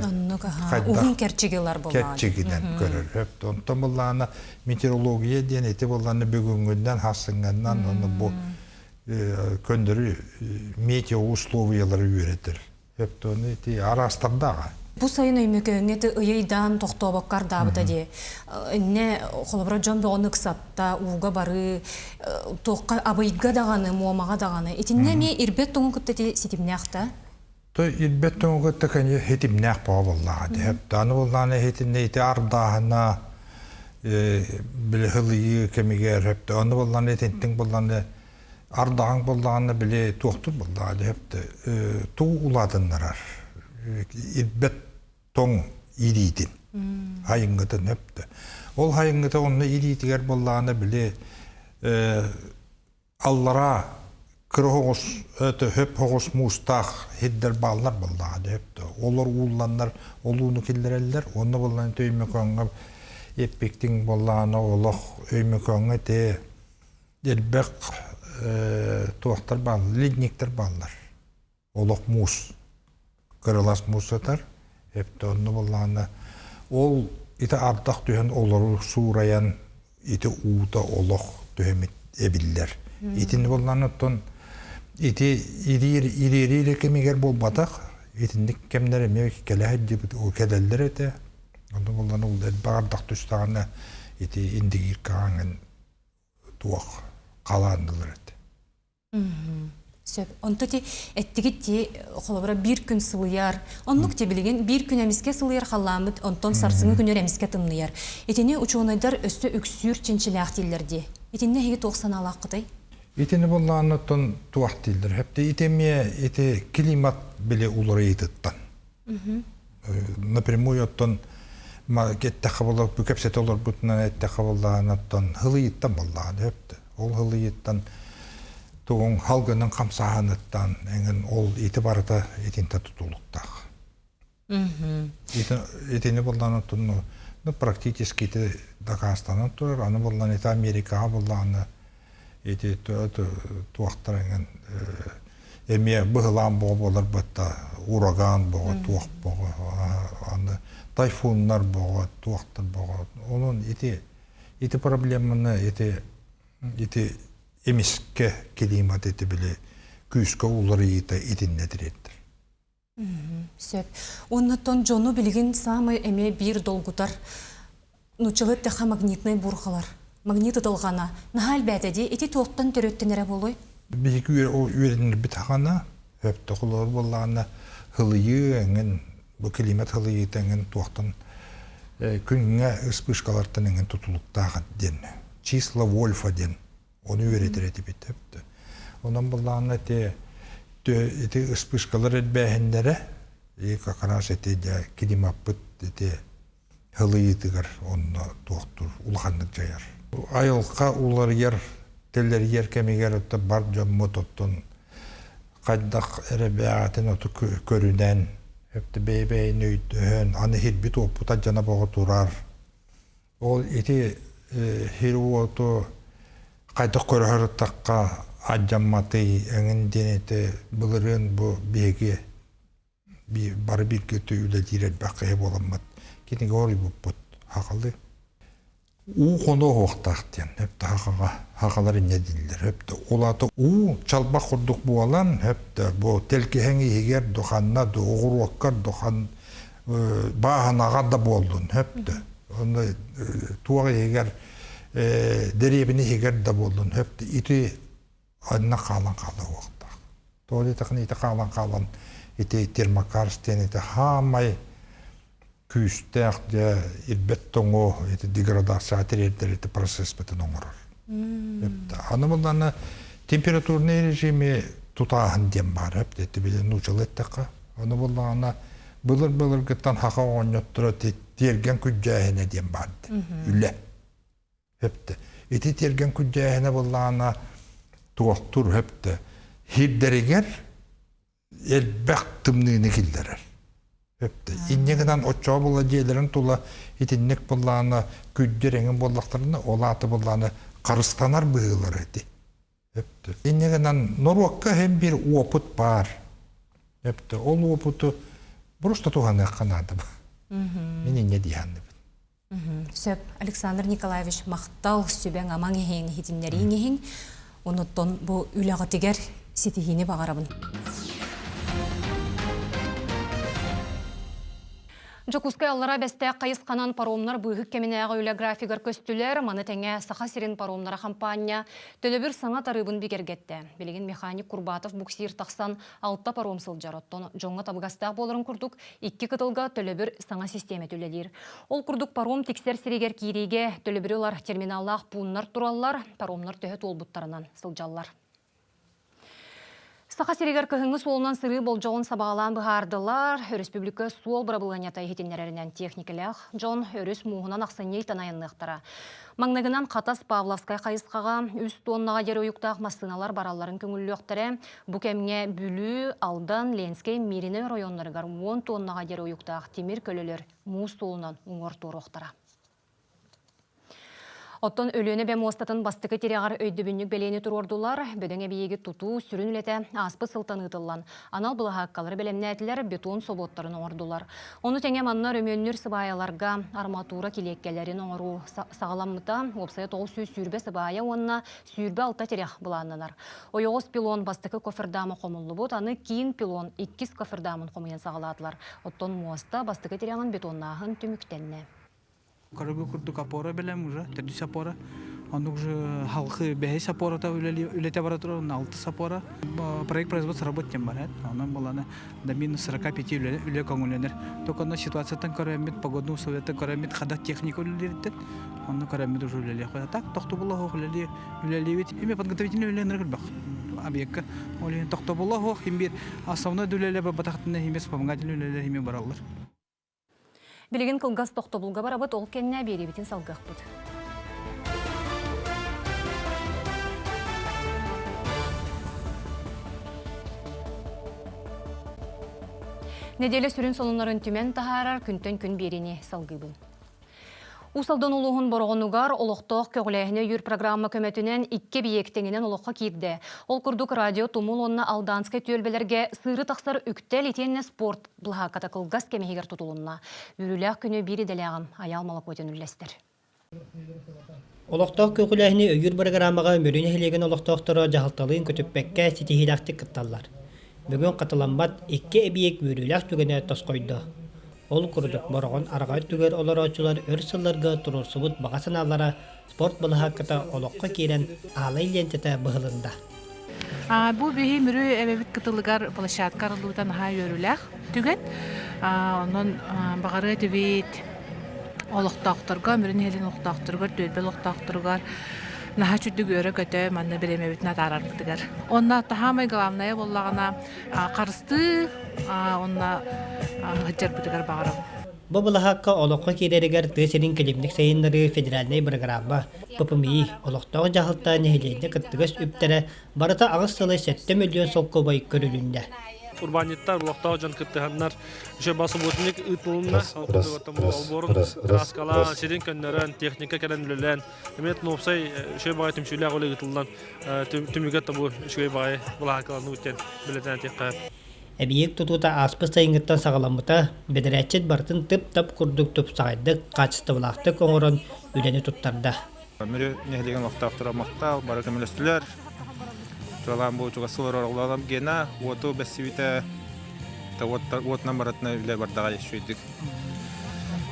хайдах уһун кэрчигилар буоллаҕа. Кэрчигинэн көрөр хөптө. Онтон буллаана метеорология диэн ити буллаана бүгүҥҥүннэн хассыҥҥаннан онно бу көннөрү метео условиялары үөрэтэр. Өптөөнү ити араастардааҕа. Бу сайын Өймөкөөҥҥө ити ыйы-ыйдаан тохтообокко ардаабыта дии. Иннэ холобура дьон бөҕөнү ыксатта, ууга барыы, туохха абыйга даҕаны, муомаҕа даҕаны. Итиннэ эмиэ ирбэт тоҥу кытта ити ситимнээх да? То ирбэт тоҥу кытта кэньэ ситимнээх бөҕө буоллаҕа дии. Аны буоллаҕына итиннэ ити ардааһына били һылыйыы кэмигэр өптө аны буоллаҕына итинтиҥ буоллаҕына Ардаҕыҥ буоллаҕына били туохтур буоллаҕа дьэ туу улаатыннарар ирбэт тоҥ ириитин хайыҥҥытын өптө. Ол хайыҥҥыта онно ириитигэр буоллаҕына били аллараа кыра оҕус хөп оҕус муустаах сирдэр бааллар буоллаҕа дьэ өптө. Олор уулланнар олууну киллэрэллэр уонна буоллаҕына Өймөкөөҥҥө эппиктиҥ буоллаҕына олох Өймөкөөҥҥө ити Элбэх туохтар бааллар, ледниктэр бааллар. Олох муус, кырылас муус сытар. Эптэ онно буоллаҕына ол ити ардах түһэн олору суурайан ити уута олох түһэмит эбиллэр. Итини буоллаҕына оттон ити ириир ириэриир кэмигэр буолбатах итинник кэмнэр эмиэ кэлэ сылдьыбыт кэлэллэр этэ. Онно буоллаҕына ол элбэх ардах түстэҕинэ ити Индигиркаҕа туох халааннылар этэ. Сөп. Онто ти эттигит ти холобура биир күн сылыйар. Оннук ти билигин биир күн эмискэ сылыйар халлааммыт, онтон сарсыҥҥы күнүр эмискэ тымныйар. Итини учуонайдар өссө үксүүр чинчилээх дииллэр дии. Итиннэ эһиги туох санаалааххытый? Итини буллааннаттан туох дииллэр. Хэпти ити эмиэ ити климат били уларыйыытыттан. Напрямую оттон эттэххэ буолла бу кэпсэтэ олорбутунан эттэххэ буоллаҕына оттон һылыйыттан буоллаҕа өптө. Ол һылыйыттан тугуҥ халгынын хамсааһыныттан эҥин ол ити барыта итинтэ тутулуктаах. Итини буоллаҕына оттон ну практически ити дакаастанан турар. Аны буоллаҕына ити Америкаҕа буоллаҕына ити туохтар эҥин эмиэ быһылаан боҕо буолар батта ураган боҕо туох боҕо аны тайфуннар боҕо туохтар боҕо онон ити ити проблеманы ити ити эмискэ климат ити били күүскэ уларыйыыта итиннэ тириэрдэр. Сөп. Оннуттан дьону билигин саамай эмиэ биир долгутар нууччалыы эттэххэ магнитнай бурхалар. Магнит ытылҕана. Наһаа элбээтэ дии. Ити туохтан төрүттэнэрэ буолуой? Биһиги үөрэнэрбит хаҕана өптөх олорор буоллаҕына һылыйыы эҥин бу климат һылыйыыта эҥин туохтан күҥҥэ вспышкалартан эҥин тутулуктаах диэн числа Вольфа диэн Ону үөрэтэр этибит. Онон буллаҕына ити ити вспышкалар элбээһиннэрэ и как раз ити дьэ климаппыт ити Һылыйыытыгар онно туохтуур улаханнык дьайар. Айылҕа уларыйар, тэлэрийэр кэмигэр оттон бар дьоммут оттон хайдах эрэ бэйэҕитин оту көрүнэн, өптө бэйэ-бэйэни өйдөһөн, аны хирбит уоппута дьана боҕо турар. Ол ити хир уоту хайдах көрөһөр алдьамматый эҥин диэн ити былырыын бу биһиги бары бииргэ үлэлиир элбэх киһи буоламмыт кинигэ оруйбуппут хахалы уу хонуо уохтаах диэн өптө хахаҕа хахалар инньэ дииллэр өптө ол аата уу чалбах курдук буолан өптө бу тэлгэһэҥ иһигэр духанна ду оҕуруоккар духан бааһынаҕа да буоллун өптө онно туох иһигэр дэриэбинэ иһигэр да буоллун өптө ити Анна хаалан хаалла уохтаах. Тоҕо диэтэххинэ ити хаалан хаалан ити термокарст диэн ити хаамай күүстээх дьэ ирбэт тоҥу ити деградацияҕа тириэрдэр ити процесспытын оҥорор. Аны буллаана температурный режими тутааһын диэн баар эп били нуучалыы эттэххэ. Аны буллаҕына былыр-былыргыттан хаха оҕонньотторо тиэргэн күддьээһинэ диэн баар үлэ. Хөптө. Ити тиэргэн күддьээһинэ буоллаҕына туохтуур хөптө. Хирдэригэр элбэх тымныыны киллэрэр. Хөптө. Инньэ гынан оччоҕо буолла дьиэлэрин тула итинник буоллаҕына күддьэр эҥин буоллахтарына ол аата буоллаҕына харыстанар быһыылара ити. Өптө. Инньэ гынан норуокка иһин биир опыт баар. Өптө. Ол опыту просто туһаныахха наада. Мин инньэ дии саныыбын. Сөп. Александр Николаевич, махтал сүбэҥ-амаҥ иһин, иһитиннэрииҥ иһин. Онуттан бу үлэҕитигэр ситиһиини баҕарабын. Дьокуускай Аллара Бэстээх хайысханан паромнар быыһык кэминээҕи үлэ графигар көстүлэр. Маны тэҥэ Саха сирин паромнара хампаанньа төлөбүр саҥа тарыыбын бигэргэттэ. Билигин механик Курбатов буксир тахсан алта паром сылдьар. Оттон дьоҥҥо табыгастаах буоларын курдук икки кытылга төлөбүр саҥа систиэмэтэ үлэлиир. Ол курдук паром тиксэр сиригэр киириигэ төлөбүрү ылар терминаллаах пууннар тураллар, паромнар төһө туолбуттарынан сылдьаллар. Саха сиригэр кыһыҥҥы суолунан сырыы болдьоҕун сабаҕалаан быһаардылар. Өрөспүүбүлүкэ суол бырабылыанньата иһитиннэрэринэн техникэлээх дьон өрүс мууһунан ахсынньы ыйтан айанныахтара. Маҥнайгынан Хатас Павловскай хайысхаҕа үс туоннаҕа диэри уйуктаах массыыналар баралларын көҥүллүөхтэрэ. Бу кэмҥэ Бүлүү, Алдан, Ленскэй, Мииринэй оройуоннарыгар уон туоннаҕа диэри уйуктаах тимир көлөлөр муус суолунан уҥуор туоруохтара. Оттон Өлүөнэ эбэ муостатын бастакы тирэҕэр өйдөбүнньүк бэлиэни туруордулар. Бөдөҥ эбийиэги тутуу сүрүн үлэтэ ааспыт сылтан ыытыллан, анал былаһааккалары бэлэмнээтилэр, бетон собуоттарын оҥордулар. Ону тэҥэ манна өрөмүөннүүр сыбаайаларга арматура килиэккэлэрин оҥоруу саҕаламмыта. Уопсайа 920 сыбаайа уонна 26 тирэх былааннанар. Ойоҕос пилон бастакы кофердама хомуллубут, аны киин пилон иккис кофердамын хомуйан саҕалаатылар. Оттон муоста бастакы тирэҕин бетоннааһын түмүктэннэ. Көрөгү курдук опора бэлэм уже, төрдүс опора. Оннук уже халқы бэһис опората үлэтэ бара турар, онно алтыс опора. Проект производства работ тем бар, онон буланы до минус 45 үлэ көҥүллэнэр. Только онно ситуацияттан көрөммүт, погодный условияттан көрөммүт, хада техника үлэлириттэн, онно көрөммүт уже үлэлиэх. Так, тохтобула суох үлэлиибит. Эми подготовительный үлэ ынырык объекка. Ол иһин тохтобула суох, им бир основной үлэлэр барбатахтына, химия вспомогательный үлэлэр химия бараллар. Билигин кылгас тохтобулга барабыт, ол кэннэ биэриибитин салгыахпыт. Нэдиэлэ сүрүн сонуннарын түмэн таһаарар күнтэн күн биэриини салгыыбын. Уус Алдан улууһун Бороҕонугар олохтоох көҕүлээһини өйүүр программа көмөтүнэн икки эбийиэк тэҥинэн олоххо киирдэ. Ол курдук радио Тумул уонна Алданскай түөлбэлэргэ сыыры тахсар үктэл итиэннэ спорт былаһаакката кылгас кэм иһигэр тутулунна. Үөрүүлээх күнү биир идэлээҕим Айаал Молокотин үллэстэр. Олохтоох көҕүлээһини өйүүр бырагыраамаҕа Мүрү нэһилиэгин олохтоохторо дьаһалталыын көтүппэккэ ситиһиилээхтик кытталлар. Бүгүн хатыламмат икки эбийиэк үөрүүлээх түгэнэ тосхойдо. Ол курдук, Бороҕон арҕаа өттүгэр олорооччулар өр сылларга туруорсубут баҕа санаалара спорт былаһаакката олоххо киирэн, аалай лиэнтэтэ быһылынна. Бу биһи Мүрү эбэбит кытылыгар площадка арыллыбыта наһаа үөрүүлээх түгэн. Онон баҕарыа этибит олохтоохторго, Мүрү нэһилиэгин олохтоохторугар, түөлбэ олохтоохторугар наһаа үчүгдүк үөрэ-көтө манна бириэмэбитин атаарарбытыгар. Онно таһаамай главное буоллаҕына харыстыы уонна сылдьарбытыгар баҕарабын. Бу былаһаакка олоххо киирэригэр тыа сирин кэлимник сайыннарыы федеральнай бырагыраамма, ППМИ, олохтоох дьаһалта нэһилиэнньэ кыттыгас үптэрэ барыта аҕыс сылы 7 мөлүйүөн солкуобай көрүлүннэ. Урбаанньыттар, олохтоох дьон кыттыһаннар еще субботник ыытылынна. Ол курдук олбуорун кырааскалаан, сирин көннөрөн, техника кэлэн үлэлээн, эмиэ уопсай үчүгэй баҕайы түмсүүлээх үлэ ыытыллан түмүгэ тобу үчүгэй баҕайы былаһааккаланыы диэн бэлиэтээн этиэххэ. Эбийиэк тутуута ааспыт сайыҥҥыттан саҕаламмыта, бэдэрээтчит барытын тып-тап курдук тупсаҕайдык, хаачыстыбалаахтык оҥорон үлэни туттарда. Мүрү нэһилиэгин олохтоохторо махтал, бары көмөлөстүлэр. Чуолаан бу чугас олорор оҕолорум Гена уоту бэссибитэ, уотунан барытына үлэ бардаҕа үчүгэйдик.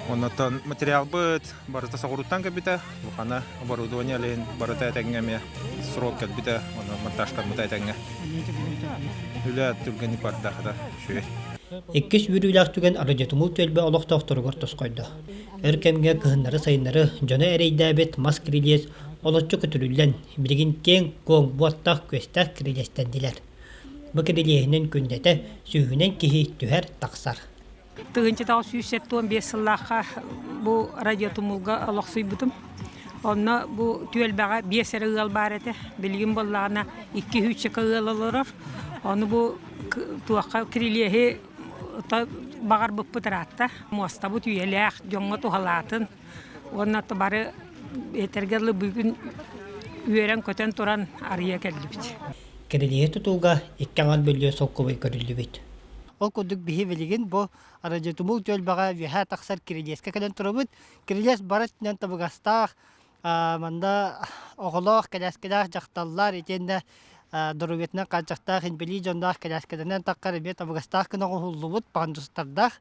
Оннотон материалбыт барыта соҕурууттан кэлбитэ, бухана оборудование илин барыта этэҥҥэ эмиэ срок кэлбитэ, ону монтажтаммыта этэҥҥэ. Үлэ түргэнник барда, үчүгэй. Иккис үөрүүлээх түгэн Радиотумул түөлбэ олохтоохторугар тосхойдо. Өр кэмҥэ кыһыннары-сайыннары дьону эрэйдээбит мас кирилиэс олоччу көтүрүллэн, билигин киэҥ-куоҥ буоттаах-күөстээх кирилиэстэннилэр. Бу кирилиэһинэн күннэтэ сүүһүнэн киһи түһэр-тахсар. 1975 сыллаахха бу радиотумулга олохсуйбутум. Онно бу түөлбэҕэ биэс эрэ ыал баар этэ. Билигин буоллаҕына икки сүүсчэкэ ыал олорор. Ону бу туохха кирилиэһи баҕарбыппыт ыраатта. Муостабыт үйэлээх, дьоҥҥо туһалаатын. Уонна бары этэргэ дылы бүгүн үөрэн-көтөн туран арыйа кэллибит. Кирилиэһи тутууга икки аҥар бөлүө солкуобай көрүллүбүт. Ол курдук биһи билигин бу Радиотумул түөлбэҕэ үөһээ тахсар кирилиэскэ кэлэн турабыт. Кирилиэс бары өттүнэн табыгастаах, манна оҕолоох, кэлээскэлээх дьахталлар итиэннэ доруобуйатынан хааччахтаах инбэлиит дьонноох кэлээскэлэринэн таххар эмиэ табыгастаах гына оҥоһуллубут пандустардаах.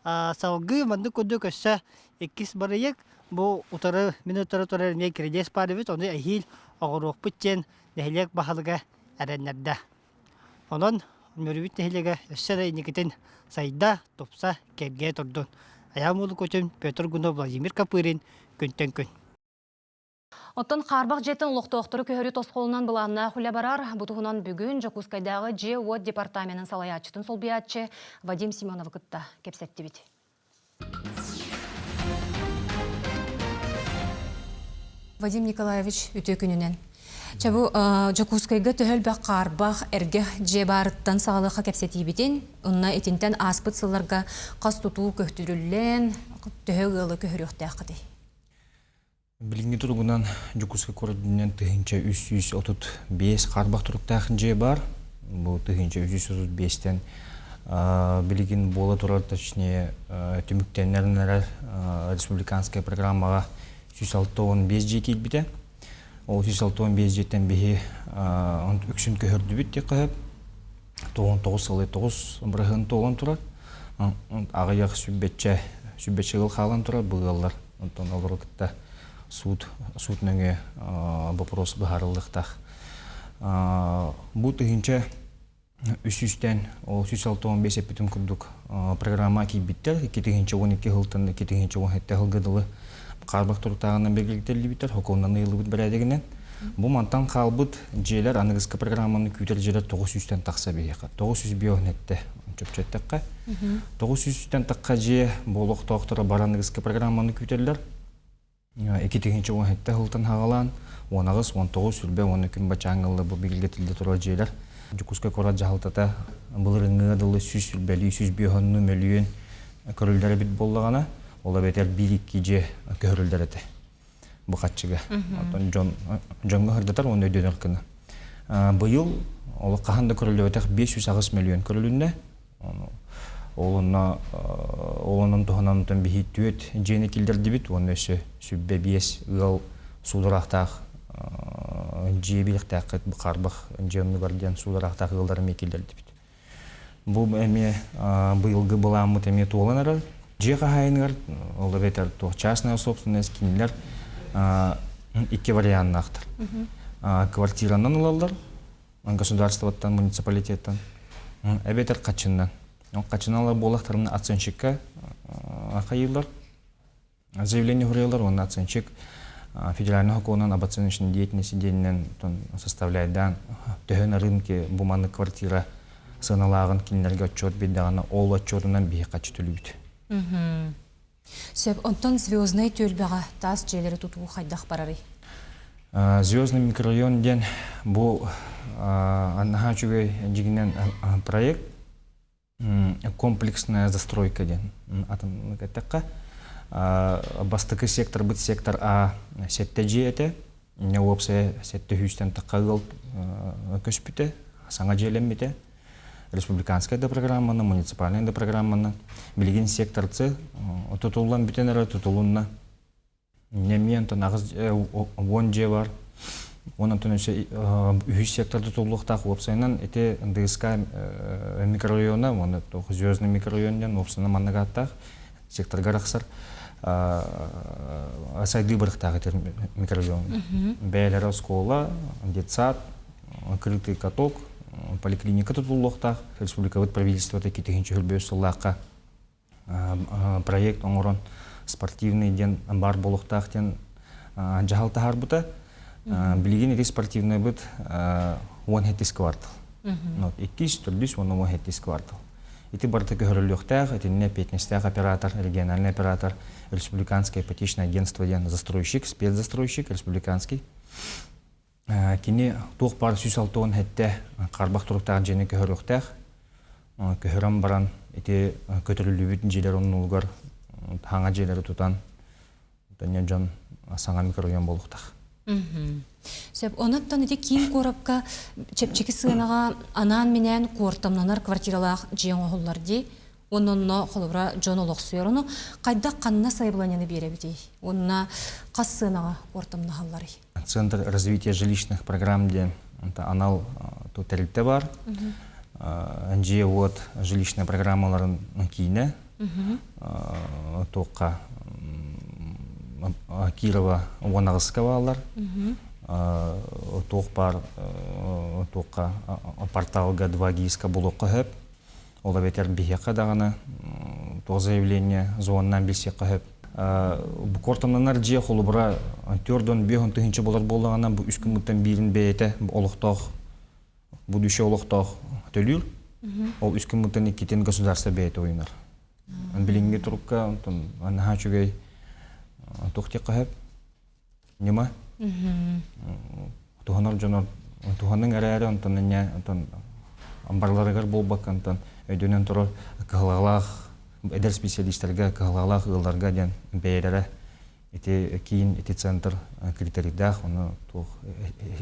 Салгыы маннык курдук өссө иккис барыйык бу утары мин утары турар эмиэ кирилиэс баар эбит, ону эһиил оҕоруохпут диэн нэһилиэк баһылыга эрэннэрдэ. Онон Мүрүбүт нэһилиэгэ өссө да инникитин сайда, тупса, кэргээ турдун. Айаал Мулукутун, Петр Гунов, Владимир Копырин күнтэн күн. Оттон хаарбах дьиэттэн олохтоохтору көһөрүү тосхолунан былааннаах үлэ барар. Бу туһунан бүгүн Дьокуускайдааҕы дьиэ-уот департаменын салайааччытын солбуйааччы Вадим Семеновы кытта кэпсэттибит. Вадим Николаевич, үтүө күнүнэн. Чэ бу Дьокуускайга төһө элбэх хаарбах эргэ дьиэ баарыттан саҕалыахха кэпсэтиибитин, онно итинтэн ааспыт сылларга хас тутуу көһүтүллэн, төһө ыалы көһөрүөхтээххитий? Билиҥҥи туругунан Дьокуускай куорат үрдүнэн 1335 хаарбах туруктаах дьиэ баар. Бу 1335-тэн билигин буола турар, точнее, түмүктэнэн эрэр республиканскай программаҕа 165 дьиэ киирбитэ. Ол 165 дьиэттэн биһи үксүн көһөрдүбүт диэххэ сөп. 99 сылы 9 бырыһыан туолан турар. Аҕыйах сүббэччэ сүббэччэ ыал хаалан турар бу ыаллар. Онтон олору кытта суут суут нөҥүө вопрос быһаарыллыахтаах. Бу тыһыынча үс сүүстэн ол 165 эппитим курдук программа киирбиттэр. 2012 сылтан 2017 сылга дылы хаарбах туруктааҕынан бигэргэтиллибиттэр, сокуонунан ыйыллыбыт бэрээдэгинэн. Бу мантан хаалбыт дьиэлэр аныгыскы программаны күүтэр дьиэлэр 900-тэн тахса биһиэхэ. 905 чопчу эттэххэ. 900-тэн тахха дьиэ бу олохтоохторо бары аныгыскы программаны күүтэллэр. 2017 сылтан хаҕалаан 18, 19, сүрбэ уонна күн бачааҥҥылла бу бигэргэтиллэ турар дьиэлэр. Дьокуускай куорат дьаһалтата былырыҥҥыга дылы сүүс сүрбэлии, сүүс биэһонну мөлүйүөн көрүллэр эбит буоллаҕына, ол эбэтэр биир-икки дьиэ көһөрүллэр этэ бу хаччыга. Оттон дьон дьоҥҥо сырдатар уонна өйдөнөр гына. Быйыл ол хаһан да көрүллүбэтэх 508 мөлүйүөн көрүлүннэ. Ол онно ол онон туһанан онтон биһи түөрт дьиэни киллэрдибит уонна өссө сүбэ биэс ыал суудараахтаах дьиэ биэхтээххит хаарбах дьиэ оннугар диэн суудараахтаах ыаллары эмиэ киллэрдибит. Бу эмиэ быйылгы былааммыт эмиэ туолан эрэр. Дьиэ хаһаайыныгар, ол эбэтэр туох частная собственность кинилэр икки варианнаахтар. Квартиранан ылаллар, государствоттан, муниципалитеттан, эбэтэр хаччыннан. Хаччынан ылар буоллахтарына оценщикка хайыыллар, заявление суруйаллар уонна оценщик федеральный сокуонунан об оценочной деятельности диэнинэн составляйдаан төһө на рынке бу маннык квартира сыаналааҕын кинилэргэ отчуот биэрдэҕинэ ол отчуотунан биһи хаччы төлүүбүт. Сөп, онтон Звезднай түөлбэҕэ таас дьиэлэри тутуу хайдах барарый? Звездный микрорайон диэн бу наһаа үчүгэй дьиҥинэн проект комплексная застройка диэн атын эттэххэ бастакы секторбыт сектор А сэттэ дьиэ этэ уопсайа сэттэ сүүстэн тахха ыал көспүтэ саҥа дьиэлэммитэ республиканскай да программаны муниципальнай да программаны билигин сектор С тутуллан бүтэн эрэ тутулунна Эмиэ онтон аҕыс уон дьиэ бар. Онтон өссө үһүс сектор тутуллуохтаах уопсайынан ити НДСК микрорайона уонна Звездный микрорайон диэн уопсайынан маннык ааттаах секторга арахсар сайдыы барыктаах ити микрорайон. Бэйэлэрэ оскуола, детсад, крытый каток, поликлиника тутуллуохтаах. Республикабыт правительствота 2025 сыллаахха проект оҥорон спортивный диэн баар буолуохтаах диэн дьаһал таһаарбыта. Билигин ити спортивныйбыт 17 квартал. Иккис, төрдүс уонна 17 квартал. Ити барыта көһөрүллүөхтээх, итиннэ эппиэтинэстээх оператор, региональный оператор, республиканское ипотечное агентство диэн застройщик, спецзастройщик республиканский. Кини туох баар 167 харбах туруктаах дьиэни көһөрүөхтээх. Көһөрөн баран ити көтөрүллүбүт дьиэлэр оннулугар хаҥа дьиэлэри тутан дьон саҥа микрорайон буолуохтаах. Сөп. Онон ити киин куоракка чэпчэки сыанаҕа анаан-минээн куортамнанар квартиралаах дьиэ оҥоһуллар дии. Уонна онно холобура дьон олохсуйар. Ону хайдах ханна сайабыланньаны биэрэбитий? Уонна хас сыанаҕа куортамнаһалларый? Центр развития жилищных программ диэн анал тэрилтэ бар. Дьиэ-уот жилищная программаларын киинэ. Туохха Кирова 18-ка бааллар. Туох бар туохха порталга 2ГИСка булуохха сөп. Ол эбэтэр биһиэхэ даҕаны туох заявление зоннан билсиэххэ сөп. Бу куортамнанар дьиэ холобура төрдөн биэһон тыһыынча болар буоллаҕына бу үс күммүттэн биирин бэйэтэ олохтоох будущее олохтоох төлүүр. Ол үс күммүттэн иккитин государство бэйэтэ уйунар. Билиҥҥи турукка онтон наһаа үчүгэй туох диэххэ сөп ньыма туһанар дьонор туһаныҥ эрээри онтон инньэ онтон барыларыгар буолбакка онтон өйдөнөн турар кыһалҕалаах эдэр специалистарга кыһалҕалаах ыалларга диэн бэйэлэрэ ити киин ити центр критерийдаах ону туох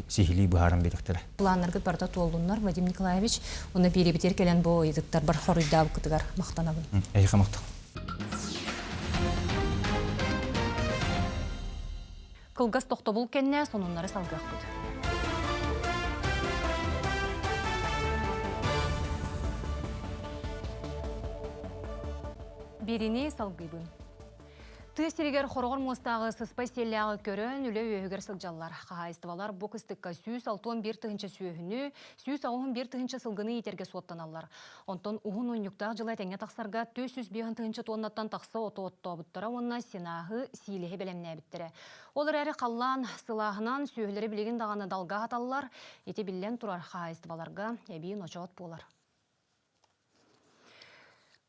сиһилии быһааран биэриэхтэрэ. Планнаргыт барыта туоллуннар, Вадим Николаевич. Уонна биэриэбитигэр кэлэн бу ыйытыктарбар хоруйдаабыккытыгар махтанабын. Эйиэхэ махтал. Кылгас тохтобул кэннэ сонуннары салгыахпыт. Биэриини салгыыбын. Тыа сиригэр хороҕор муостааҕы сыспай сиэллээҕи көрөн, үлэ үөһүгэр сылдьаллар. Хаһаайыстыбалар бу кыстыкка 161 тыһыынча сүөһүнү, 181 тыһыынча сылгыны иитэргэ суоттаналлар. Онтон уһун унньуктаах дьыла этэҥҥэ тахсарга 405 тыһыынча туоннаттан тахса оту оттообуттара уонна сенааһы, сиилэһи бэлэмнээбиттэрэ. Ол эрээри халлаан сылааһынан сүөһүлэри билигин даҕаны далга аһаталлар. Ити биллэн турар хаһаайыстыбаларга эбии ночоот буолар.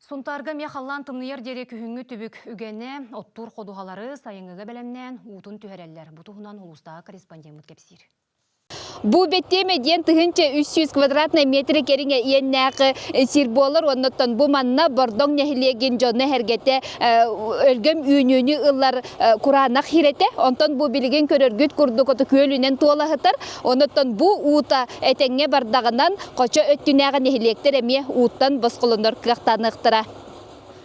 Сунтаарга эмиэ халлаан тымныйар диэри күһүҥҥү түбүк үгэнэ, оттуур ходуһалары сайыҥҥыга бэлэмнээн уутун түһэрэллэр. Бу туһунан улуустааҕы корреспондеммыт кэпсиир. Бу бэттиэмэ диэн 1300 квадратнай метр кэриҥэ иэннээх сир буолар. Оннуттан бу манна Бордоҥ нэһилиэгин дьоно эргэтэ өлгөм үүнүүнү ылар кураанах хирэтэ. Онтон бу билигин көрөргүт курдук оту күөлүнэн туолаһытар. Онуттан бу уута этэҥҥэ бардаҕынан Хочо өттүнээҕи нэһилиэктэр эмиэ ууттан босхолонор кыахтаныахтара.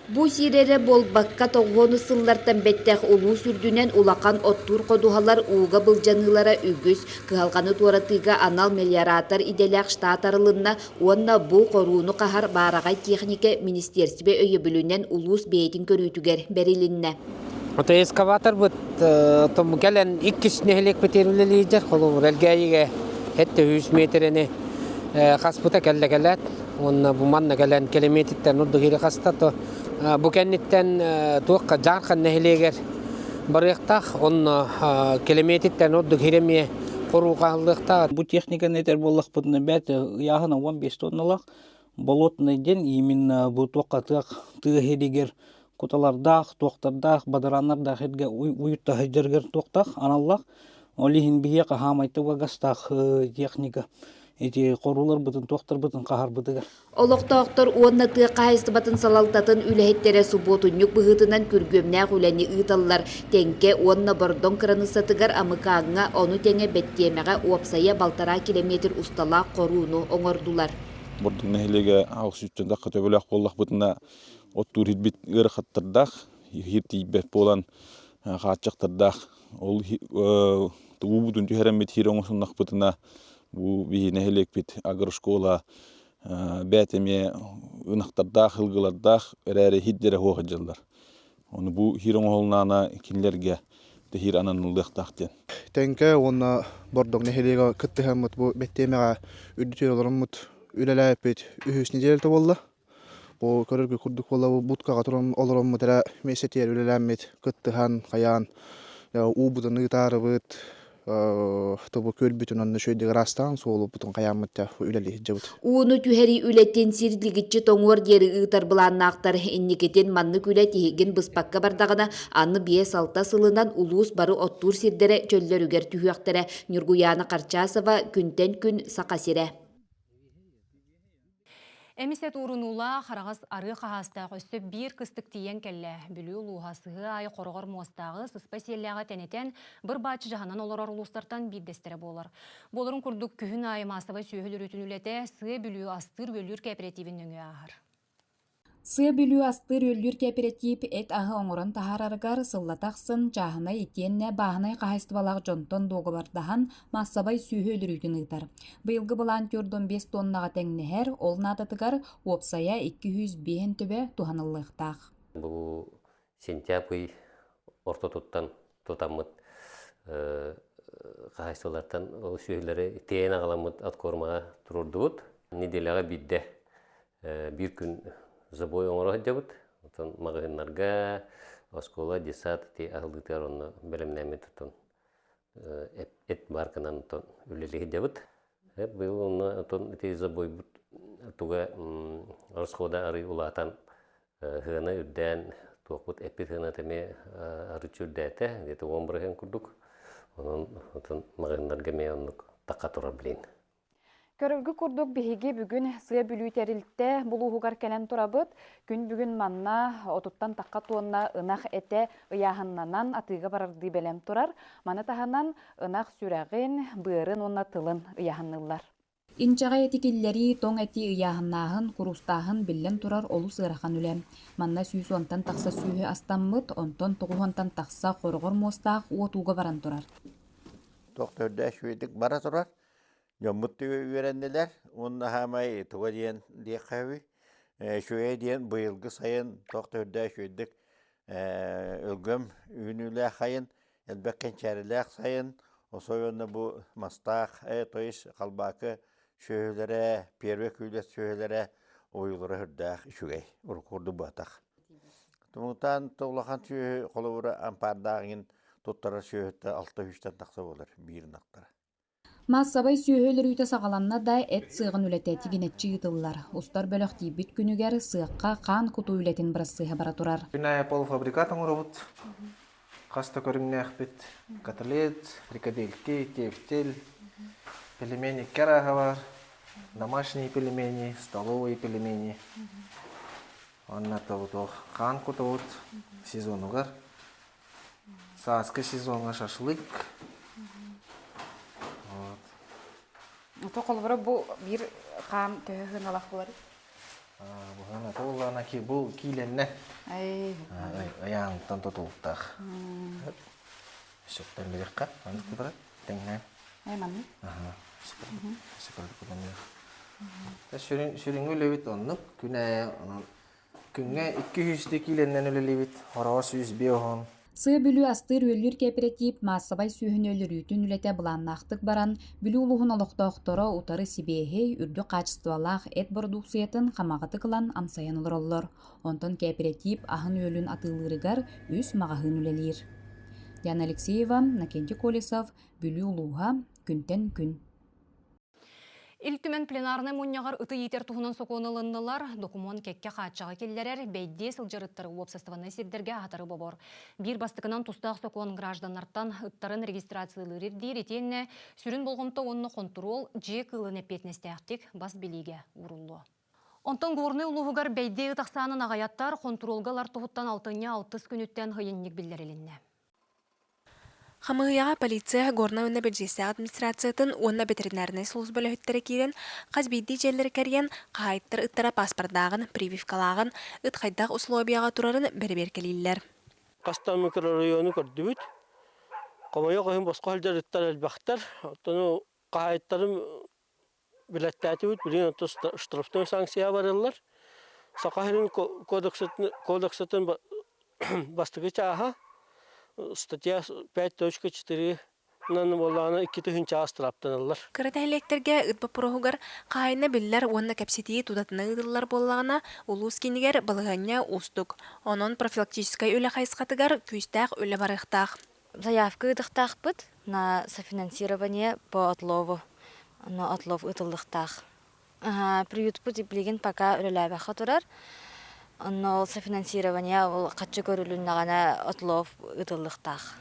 Бу сир эрэ буолбакка, тоҕуону сыллартан бэттэх улуус үрдүнэн улахан оттуур ходуһалар ууга былдьаныылара үгүс. Кыһалҕаны туоратыыга анал мелиоратор идэлээх штат арылынна уонна бу хорууну хаһар баараҕай техникэ министиэристибэ өйөбүлүнэн улуус бэйэтин көрүүтүгэр бэрилиннэ. Ото эскаваторбыт кэлэн иккис нэһилиэкпитигэр үлэлиир холобур Элгээйигэ 700 миэтэрэни хаспыта кэллэ кэлээт уонна бу манна кэлэн километртэн ордук ири хаста то бу кэнниттэн туохха Дьаархан нэһилиэгэр барыахтаах онно километртэн ордук ири эмиэ хоруу хаһыллыахтаах. Бу техниканы этэр буоллахпытына бэт ыйааһына 15 тонналаах болотный диэн именно бу туохха тыа иһигэр. куталардаах, туохтардаах, бадарааннардаах эргэ уйутта сылдьарыгар туохтаах аналлаах. Ол иһин биһиэхэ хаамай табыгастаах техника ити хорууларбытын, туохтарбытын хаһарбытыгар. Олохтоохтор уонна тыа хаһаайыстыбатын салалтатын үлэһиттэрэ субуотунньук быһыытынан күргүөмнээх үлэни ыыталлар. Тэҥкэ уонна Бордоҥ кыраныыссатыгар Амыкааҥҥа, ону тэҥэ Бэттиэмэҕэ уопсайа балтараа килэмиэтир усталаах хорууну оҥордулар. Бордоҥ нэһилиэгэ аҕыс сүүстэн тахха төбөлөөх буоллахпытына, оттуур иһирбит ыарахаттардаах, иһир тиийбэт буолан хааччахтардаах. Ол тугу түһэрэммит иһир оҥосуннахпытына, бу биһи нэһилиэкпит агрошкола бэт эмиэ ынахтардаах, ылгылардаах эрээри иһирдэрэ суох сылдьаллар. Ону бу иһир оҥоһулнаана кинилэргэ тэһиир ананыллыахтаах диэн. Тэҥкэ уонна Бордоҥ нэһилиэгэ кыттыһаммыт бу бэттиэмэҕэ үрдүтүөр олороммут үлэлээппит үһүс нэдиэлэтэ буолла. Бу көрөргө курдук буолла бу будкаҕа туран олороммут эрэ миэстэтигэр үлэлээммит кыттыһан хайаан уубутун ыытаарыбыт тобу күөлбүтүн онно үчүгэйдик ыраастаан суолуппутун хайааммыт да үлэлии сылдьабыт. Ууну түһэрии үлэтин сир лигиччи тоҥуор диэри ыытар былааннаахтар. Инникитин маннык үлэ тиһигин быспакка бардаҕына, аны 5-6 сылынан улуус бары оттуур сирдэрэ чөллөрүгэр түһүөхтэрэ. Ньургуйаана Харчасова, Күнтэн күн, Саха сирэ. Эмис эт уурунуулаах араҕас арыы хаһаастаах өссө биир кыстык тиийэн кэллэ. Бүлүү улууһа сыһыы аайы хороҕор муостааҕы, сыспай сиэллээҕи тэнитэн, быр-бааччы дьаһанан олорор улуустартан биирдэстэрэ буолар. Буоларын курдук күһүн аайы маассабай сүөһү өлөрүүтүн үлэтэ Сыа Бүлүү астыыр-үөллүүр кээпэрэтиибин нөҥүө ааһар. Сыа Бүлүү астыыр-үөллүүр кээпэрэтиип эт аһы оҥорон таһаарарыгар сыллата ахсын чааһынай итиэннэ бааһынай хаһаайыстыбалаах дьонтон дуогабардаһан маассабай сүөһү өлөрүүтүн ыытар. Быйылгы былаан 45 тоннаҕа тэҥнэһэр, ол наадатыгар уопсайа 205 төбө туһаныллыахтаах. Бу сентябрь ый ортотуттан тутаммыт хаһаайыстыбалартан ол сүөһүлэри тиэйэн аҕаламмыт откормаҕа туруордубут. Неделяҕа биирдэ биир күн забой оҥоро сылдьабыт. Оттон маҕаһыыннарга, оскуола, детсад ити аһыллыытыгар онно бэлэмнээммит оттон эт баарканан оттон үлэлии сылдьабыт. Быйыл онно оттон ити забойбут туга расхода арый улаатан Сыана үрдээн, туохпут эппит сыаната эмиэ арыччы үрдээтэ, где-то 10% курдук. Онон отон маҕаһыыннарга эмиэ оннук такка турар блин. Көрөргү курдук биһиги бүгүн Сыа Бүлүү тэрилтэ булууһугар кэлэн турабыт. Күн бүгүн манна отуттан тахха туонна ынах этэ ыйааһыннанан атыыга барардыы бэлэм турар. Маны таһынан ынах сүрэҕин, быарын уонна тылын ыйааһынныыллар. Инчэҕэй эти киллэрии, тоҥ эти ыйааһыннааһын, куруустааһын, биллэн турар, олус ыарахан үлэ. Манна 110-тан тахса сүөһү астаммыт, онтон 90-тан тахса хороҕор муостаах уот ууга баран турар. Туох төрдө үчүгэйдик бара турар. Дьоммут үөрэннилэр уонна хаамай туга диэн диэххэ үһү. Үчүгэй диэн быйылгы сайын туох төрдө үчүгэйдик өлгөм үүнүүлээх сайын элбэх кэнчээрилээх сайын, особенно бу мастаах, то есть халбаакы сүөһүлэрэ, первый күүлэт сүөһүлэрэ ойуулара сүрдээх үчүгэй, урукку курдук буотах. Тумутаан улахан сүөһү холобура ампаардаах иҥин туттарар сүөһүттэн 6-3 тахса буолар биир ынахтара. Маассабай сүөһү өлөрүүтэ саҕаланна да, эт сыаҕын үлэтэ тигинэччи ыытыллар. Устар бөлөх тиийбит күнүгэр сыахха хаан кутуу үлэтин бырассыыһа бара турар. Күн аайы полуфабрикат оҥоробут. Хас да көрүҥнээхпит. Котлет, фрикадельки, тефтель, пельмени икки арааһа бар. Домашние пельмени, столовые пельмени. Уонна тобутуох хаан кутубут сезонугар. Сааскы сезоҥҥа шашлык. Вот. Ото холобура бу биир хаам төһө сыаналаах буолар? Бу сыаната буоллаҕына бу киилэннэ. Ыйааҥтан тутулуктаах. Сөптөн билиэххэ, маннык кытары тэҥнээн. Эй, маннык? Аха. Сөптөн билиэх. Сүрүн сүрүҥҥү үлэбит оннук. Күн аайы онон Күҥҥэ 200 киилэннэн үлэлиибит, хороҕо 150. Сыа Бүлүү астыыр-үөллүүр кээпэрэтиип маассабай сүөһүнү өлөрүүтүн үлэтэ былааннаахтык баран, Бүлүү улууһун олохтоохторо утары сибиэһэй, үрдүк хаачыстыбалаах эт бородууксуйатын хамаҕатык ылан амсайан олороллор. Онтон кээпэрэтиип аһын-үөлүн атыылыырыгар үс маҕаһыын үлэлиир. Диана Алексеева, Накентий Колесов, Бүлүү улууһа, Күнтэн күн. Ил Түмэн пленарнай мунньаҕар ыты иитэр туһунан сокуон ылыннылар. Докумуон кэккэ хааччаҕы киллэрэр, бэйдиэ сылдьар ыттары уопсастыбаннай сирдэргэ аһатары бобор. Биир бастакынан тустаах сокуон гражданнартан ыттарын регистрациялыыр ирдиир итиэннэ сүрүн болҕомто уонна хонтуруол дьиэ кыылын эппиэтинэстээхтик бас билиигэ ууруллуо. Онтон Горнай улууһугар бэйдиэ ыт ахсаанын аҕыйаттар хонтуруолга ылар туһуттан алтынньы алтыс күнүттэн ыйынньык биллэрилиннэ. Хамыыһыйаҕа полиция Горнай уонна Бэрдьигэстээх администрациятын уонна ветеринарнай служба үлэһиттэрэ киирэн, хас биирдии дьиэлэри кэрийэн, хаһаайыттар ыттара пааспардааҕын, прививкалааҕын, ыт хайдах усулуобуйаҕа турарын бэрэбиэркэлииллэр. Хастан микрорайону көрдүбүт. Хомойуох иһин босхо сылдьар ыттар элбэхтэр. Оттон хаһаайыттарым билэттээтибит, билигин онто штрафной санкция барыллар. Саха сирин кодексатын бастакы чааһа статья 5.4 нан буоллаҕына 2 тыһыынчаҕа ыстырааптаналлар. Кыра нэһилиэктэргэ ыт боппуруоһугар хаһаайына биллэр уонна кэпсэтии тутатына ыытыллар буоллаҕына, улуус киинигэр балаһыанньа уустук. Онон профилактическай үлэ хайысхатыгар күүстээх үлэ барыахтаах. Заявка ыытыахтаахпыт на софинансирование по отлову. На отлов ыытыллыахтаах. Приютпут билигин пока үлэлээбэххэ турар. Онно ол софинансирование ол хаччы көрүлүннэҕинэ отлов ыытыллыахтаах.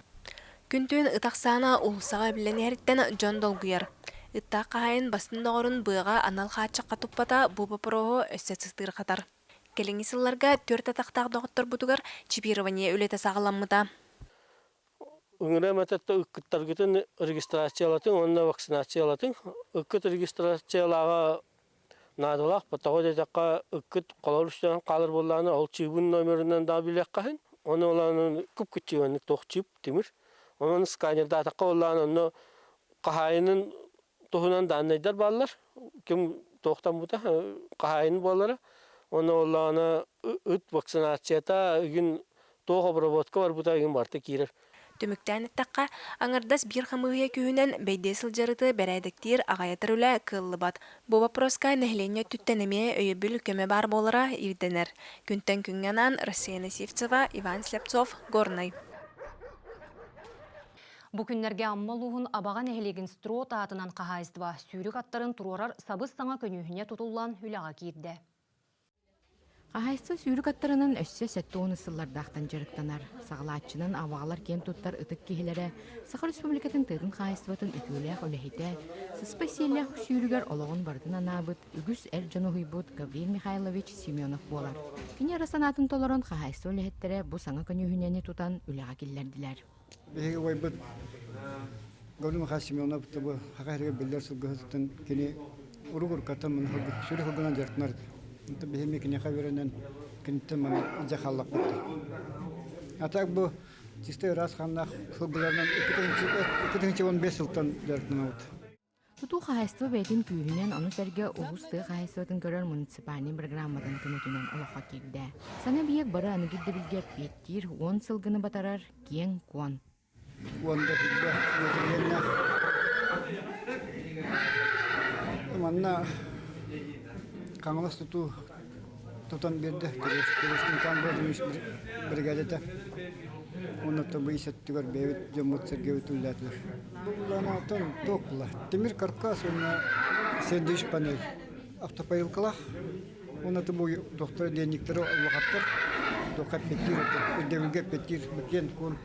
Күн-түүн ыт ахсаана уулуссаҕа эбиллэн иһэриттэн дьон долгуйар. Ыттаах хаһаайын бастыҥ доҕорун быаҕа анал хааччахха туппата бу боппуруоһу өссө сытыырхатар. Кэлиҥҥи сылларга түөрт атахтаах доҕотторбутугар чипирование үлэтэ саҕаламмыта. Ыҥырыам этэ ыккыттаргытын регистрациялатын уонна вакцинациялатын. Ыккыт регистрациялааҕа наадалаах, тоҕо диэтэххэ ыккыт холобур үстэн хаалар буоллаҕына ол чыыбын номерынан да билиэххэ Оны олаанын кып-кыччыганнык туох чип тимир. Онон сканердаатахха олаан онно хаһаайынын туһунан дааннайдар бааллар. Ким туохтаммыта хаһаайын буолара. Оны олаана ыт вакцинацията ыгын туох обработка барбыта ыгын барыта киирэр. Түмүктээн эттэххэ, аҥардас биир хамыыһыйа күүһүнэн бэйдиэ сылдьар ыты бэрээдэктиир аҕайатар үлэ кыаллыбат. Бу боппуруоска нэһилиэнньэ өттүттэн эмиэ өйөбүл, көмө баар буолара ирдэнэр. Күнтэн күҥҥэ анаан Россияна Сивцева, Иван Слепцов, Горнай. Бу күннэргэ Амма улууһун Абаҕа нэһилиэгин Строт аатынан хаһаайыстыба сүүрүк аттарын туруорар сабыс-саҥа көньүүһүнэ тутуллан үлэҕэ киирдэ. Хаһаайыстыба сүүрүк аттарынан өссө 70 сыллардаахтан дьарыктанар. Саҕалааччынан абаҕалар киэн туттар ытык киһилэрэ, Саха Республикатын тыатын хаһаайыстыбатын үтүөлээх үлэһитэ, сыспай сиэллээх сүүрүгэр олоҕун барытын анаабыт, үгүс эр дьону уһуйбут Гаврил Михайлович Семенов буолар. Кини ыра санаатын толорон хаһаайыстыба үлэһиттэрэ бу саҥа көньүүһүнэни тутан үлэҕэ киллэрдилэр. Биһиги убайбыт Гаврил Михайлович Семенов бу Саха сиригэр биллэр сылгыһытыттан кини урук-уруккаттан маны сүрү сылгынан дьарыктанар. Онтон биһи эмиэ киниэхэ үөрэнэн киниттэн маны илдьэ хааллахпыт. А так бу чисто ыраас хааннаах сылгыларынан 2015 сылтан дьарыктанабыт. Тутуу хаһаайыстыба бэйэтин күүһүнэн, ону сэргэ улуус тыа хаһаайыстыбатын көрөр муниципальнай программатын көмөтүнэн олоххо киирдэ. Саҥа эбийиэк бары аныгы ирдэбилгэ эппиэттиир, 10 сылгыны батарар киэҥ-куон. Уонда сиргэ үөтүргэннээх. Манна Хаҥалас тутуу тутан биэрдэ Республикан бригадата. Уонна бу ис өттүгэр бэйэбит дьоммут-сэргэбит үлэлээтилэр. Бу былаанатан туох була? Тимир каркас уонна сэндвич панель автопоилкалаах. Уонна бу доктор денниктары улахаттар туохха эппиэттиир ирдэбилгэ эппиэттиир киэн куон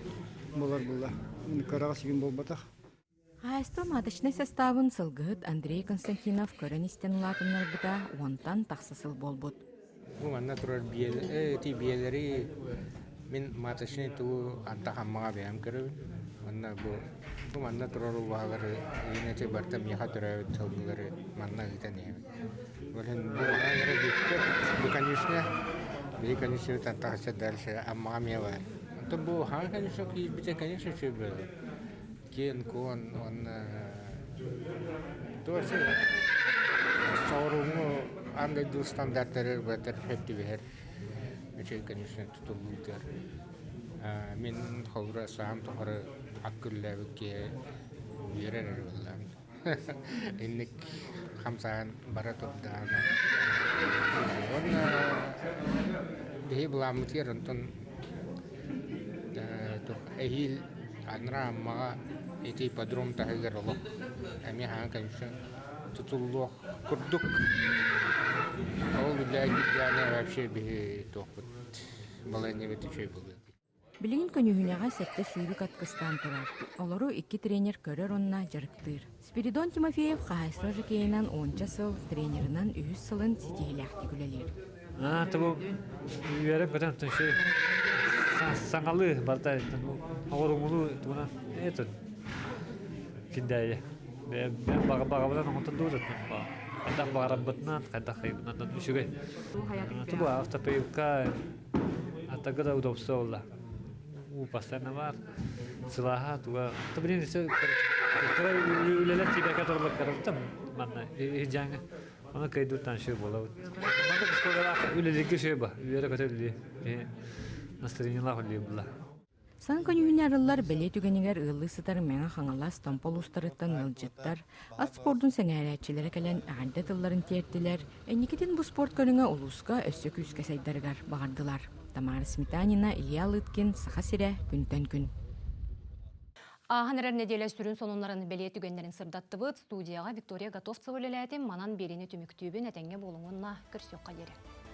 буолар буолла. Кыраҕа сигин буолбатах. Хаһаайыстыба маточнай састаабын сылгыһыт Андрей Константинов көрөн-истэн улаатыннарбыта уонтан тахса сыл буолбут. Бу манна турар ити биэлэри мин маточнай тугу антах Аммаҕа бэйэм көрөбүн. Манна бу бу манна турар убаһалары иҥэти барыта миэхэ төрөөбүт сылгылары манна ыытан иһэбин. Ол иһин бу манан эрэ бүппэт. Бу конюшня, биһи конюшнябыт антах дальше Аммаҕа эмиэ баар. Онтон бу хаҥа конюшня киирбитэ, конечно, үчүгэй буолар. Киэн-куон уонна туох соҕурууҥҥу аан дойду стандартары быатар сөп түбэһэр үчүгэй конечно тутуллуутугар мин холобура саам тухары аккүллээбит киһи үөрэр эрэ буоллаҕым инник хамсаан бара турдаҕына уонна биһи былааммытыгар онтон эһиил Анараа Аммаҕа ити ипподром таһыгар олох эмиэ хаһан конечно тутуллуох курдук. Ол үлэ вообще биһи туохпут балаһыанньабыт үчүгэй буолуо. Билигин көньүүһүнэҕэ сэттэ сүүрүк ат кыстаан турар. Олору икки тренер көрөр уонна дьарыктыыр. Спиридон Тимофеев хаһаайыстыба жокейынан уонча сыл, тренерынан үһүс сылын ситиһиилээхтик үлэлиир. Тобу үөрэн көтөн түншү саҥалыы барда оҕоруҥулуу тугунан этин киндээйи бэйэм баҕабынан оҥотон дуутат хайдах баҕарарбытынан хайдах хайбытынан үчүгэй тубу автопоилка Атага да удобство буолла. Уу постоянно баар. Сылааһа туга. То блин, все кыра үлэлэр тиибэкэ турбаккарыттан манна иһдьээҥҥэ. Ону кыйдуттан шөй буолабыт. Манна школалаах үлэлииргэ шөй ба. Үөрэ көтө үлэлии. Настроениелаах үлэлии була. Саҥа көньүүһүнэ арыллар бэлиэ түгэнигэр ыаллыы сытар Мэҥэ Хаҥалас, Томпо улуустарыттан ыалдьыттар, ат спордун сэҥээрээччилэрэ кэлэн эҕэрдэ тылларын тиэртилэр, инникитин бу спорт көрүҥэ улууска өссө күүскэ сайдарыгар баҕардылар. Тамара Сметанина, Илья Лыткин, Саха сирэ, күнтэн күн. Ааһан эрэр нэдиэлэ сүрүн сонуннарын бэлиэ түгэннэрин сырдаттыбыт. Студияҕа Виктория Готовцева үлэлээтим. Манан биэриини түмүктүүбүн. Этэҥҥэ буолуҥ уонна көрсүөххэ диэри.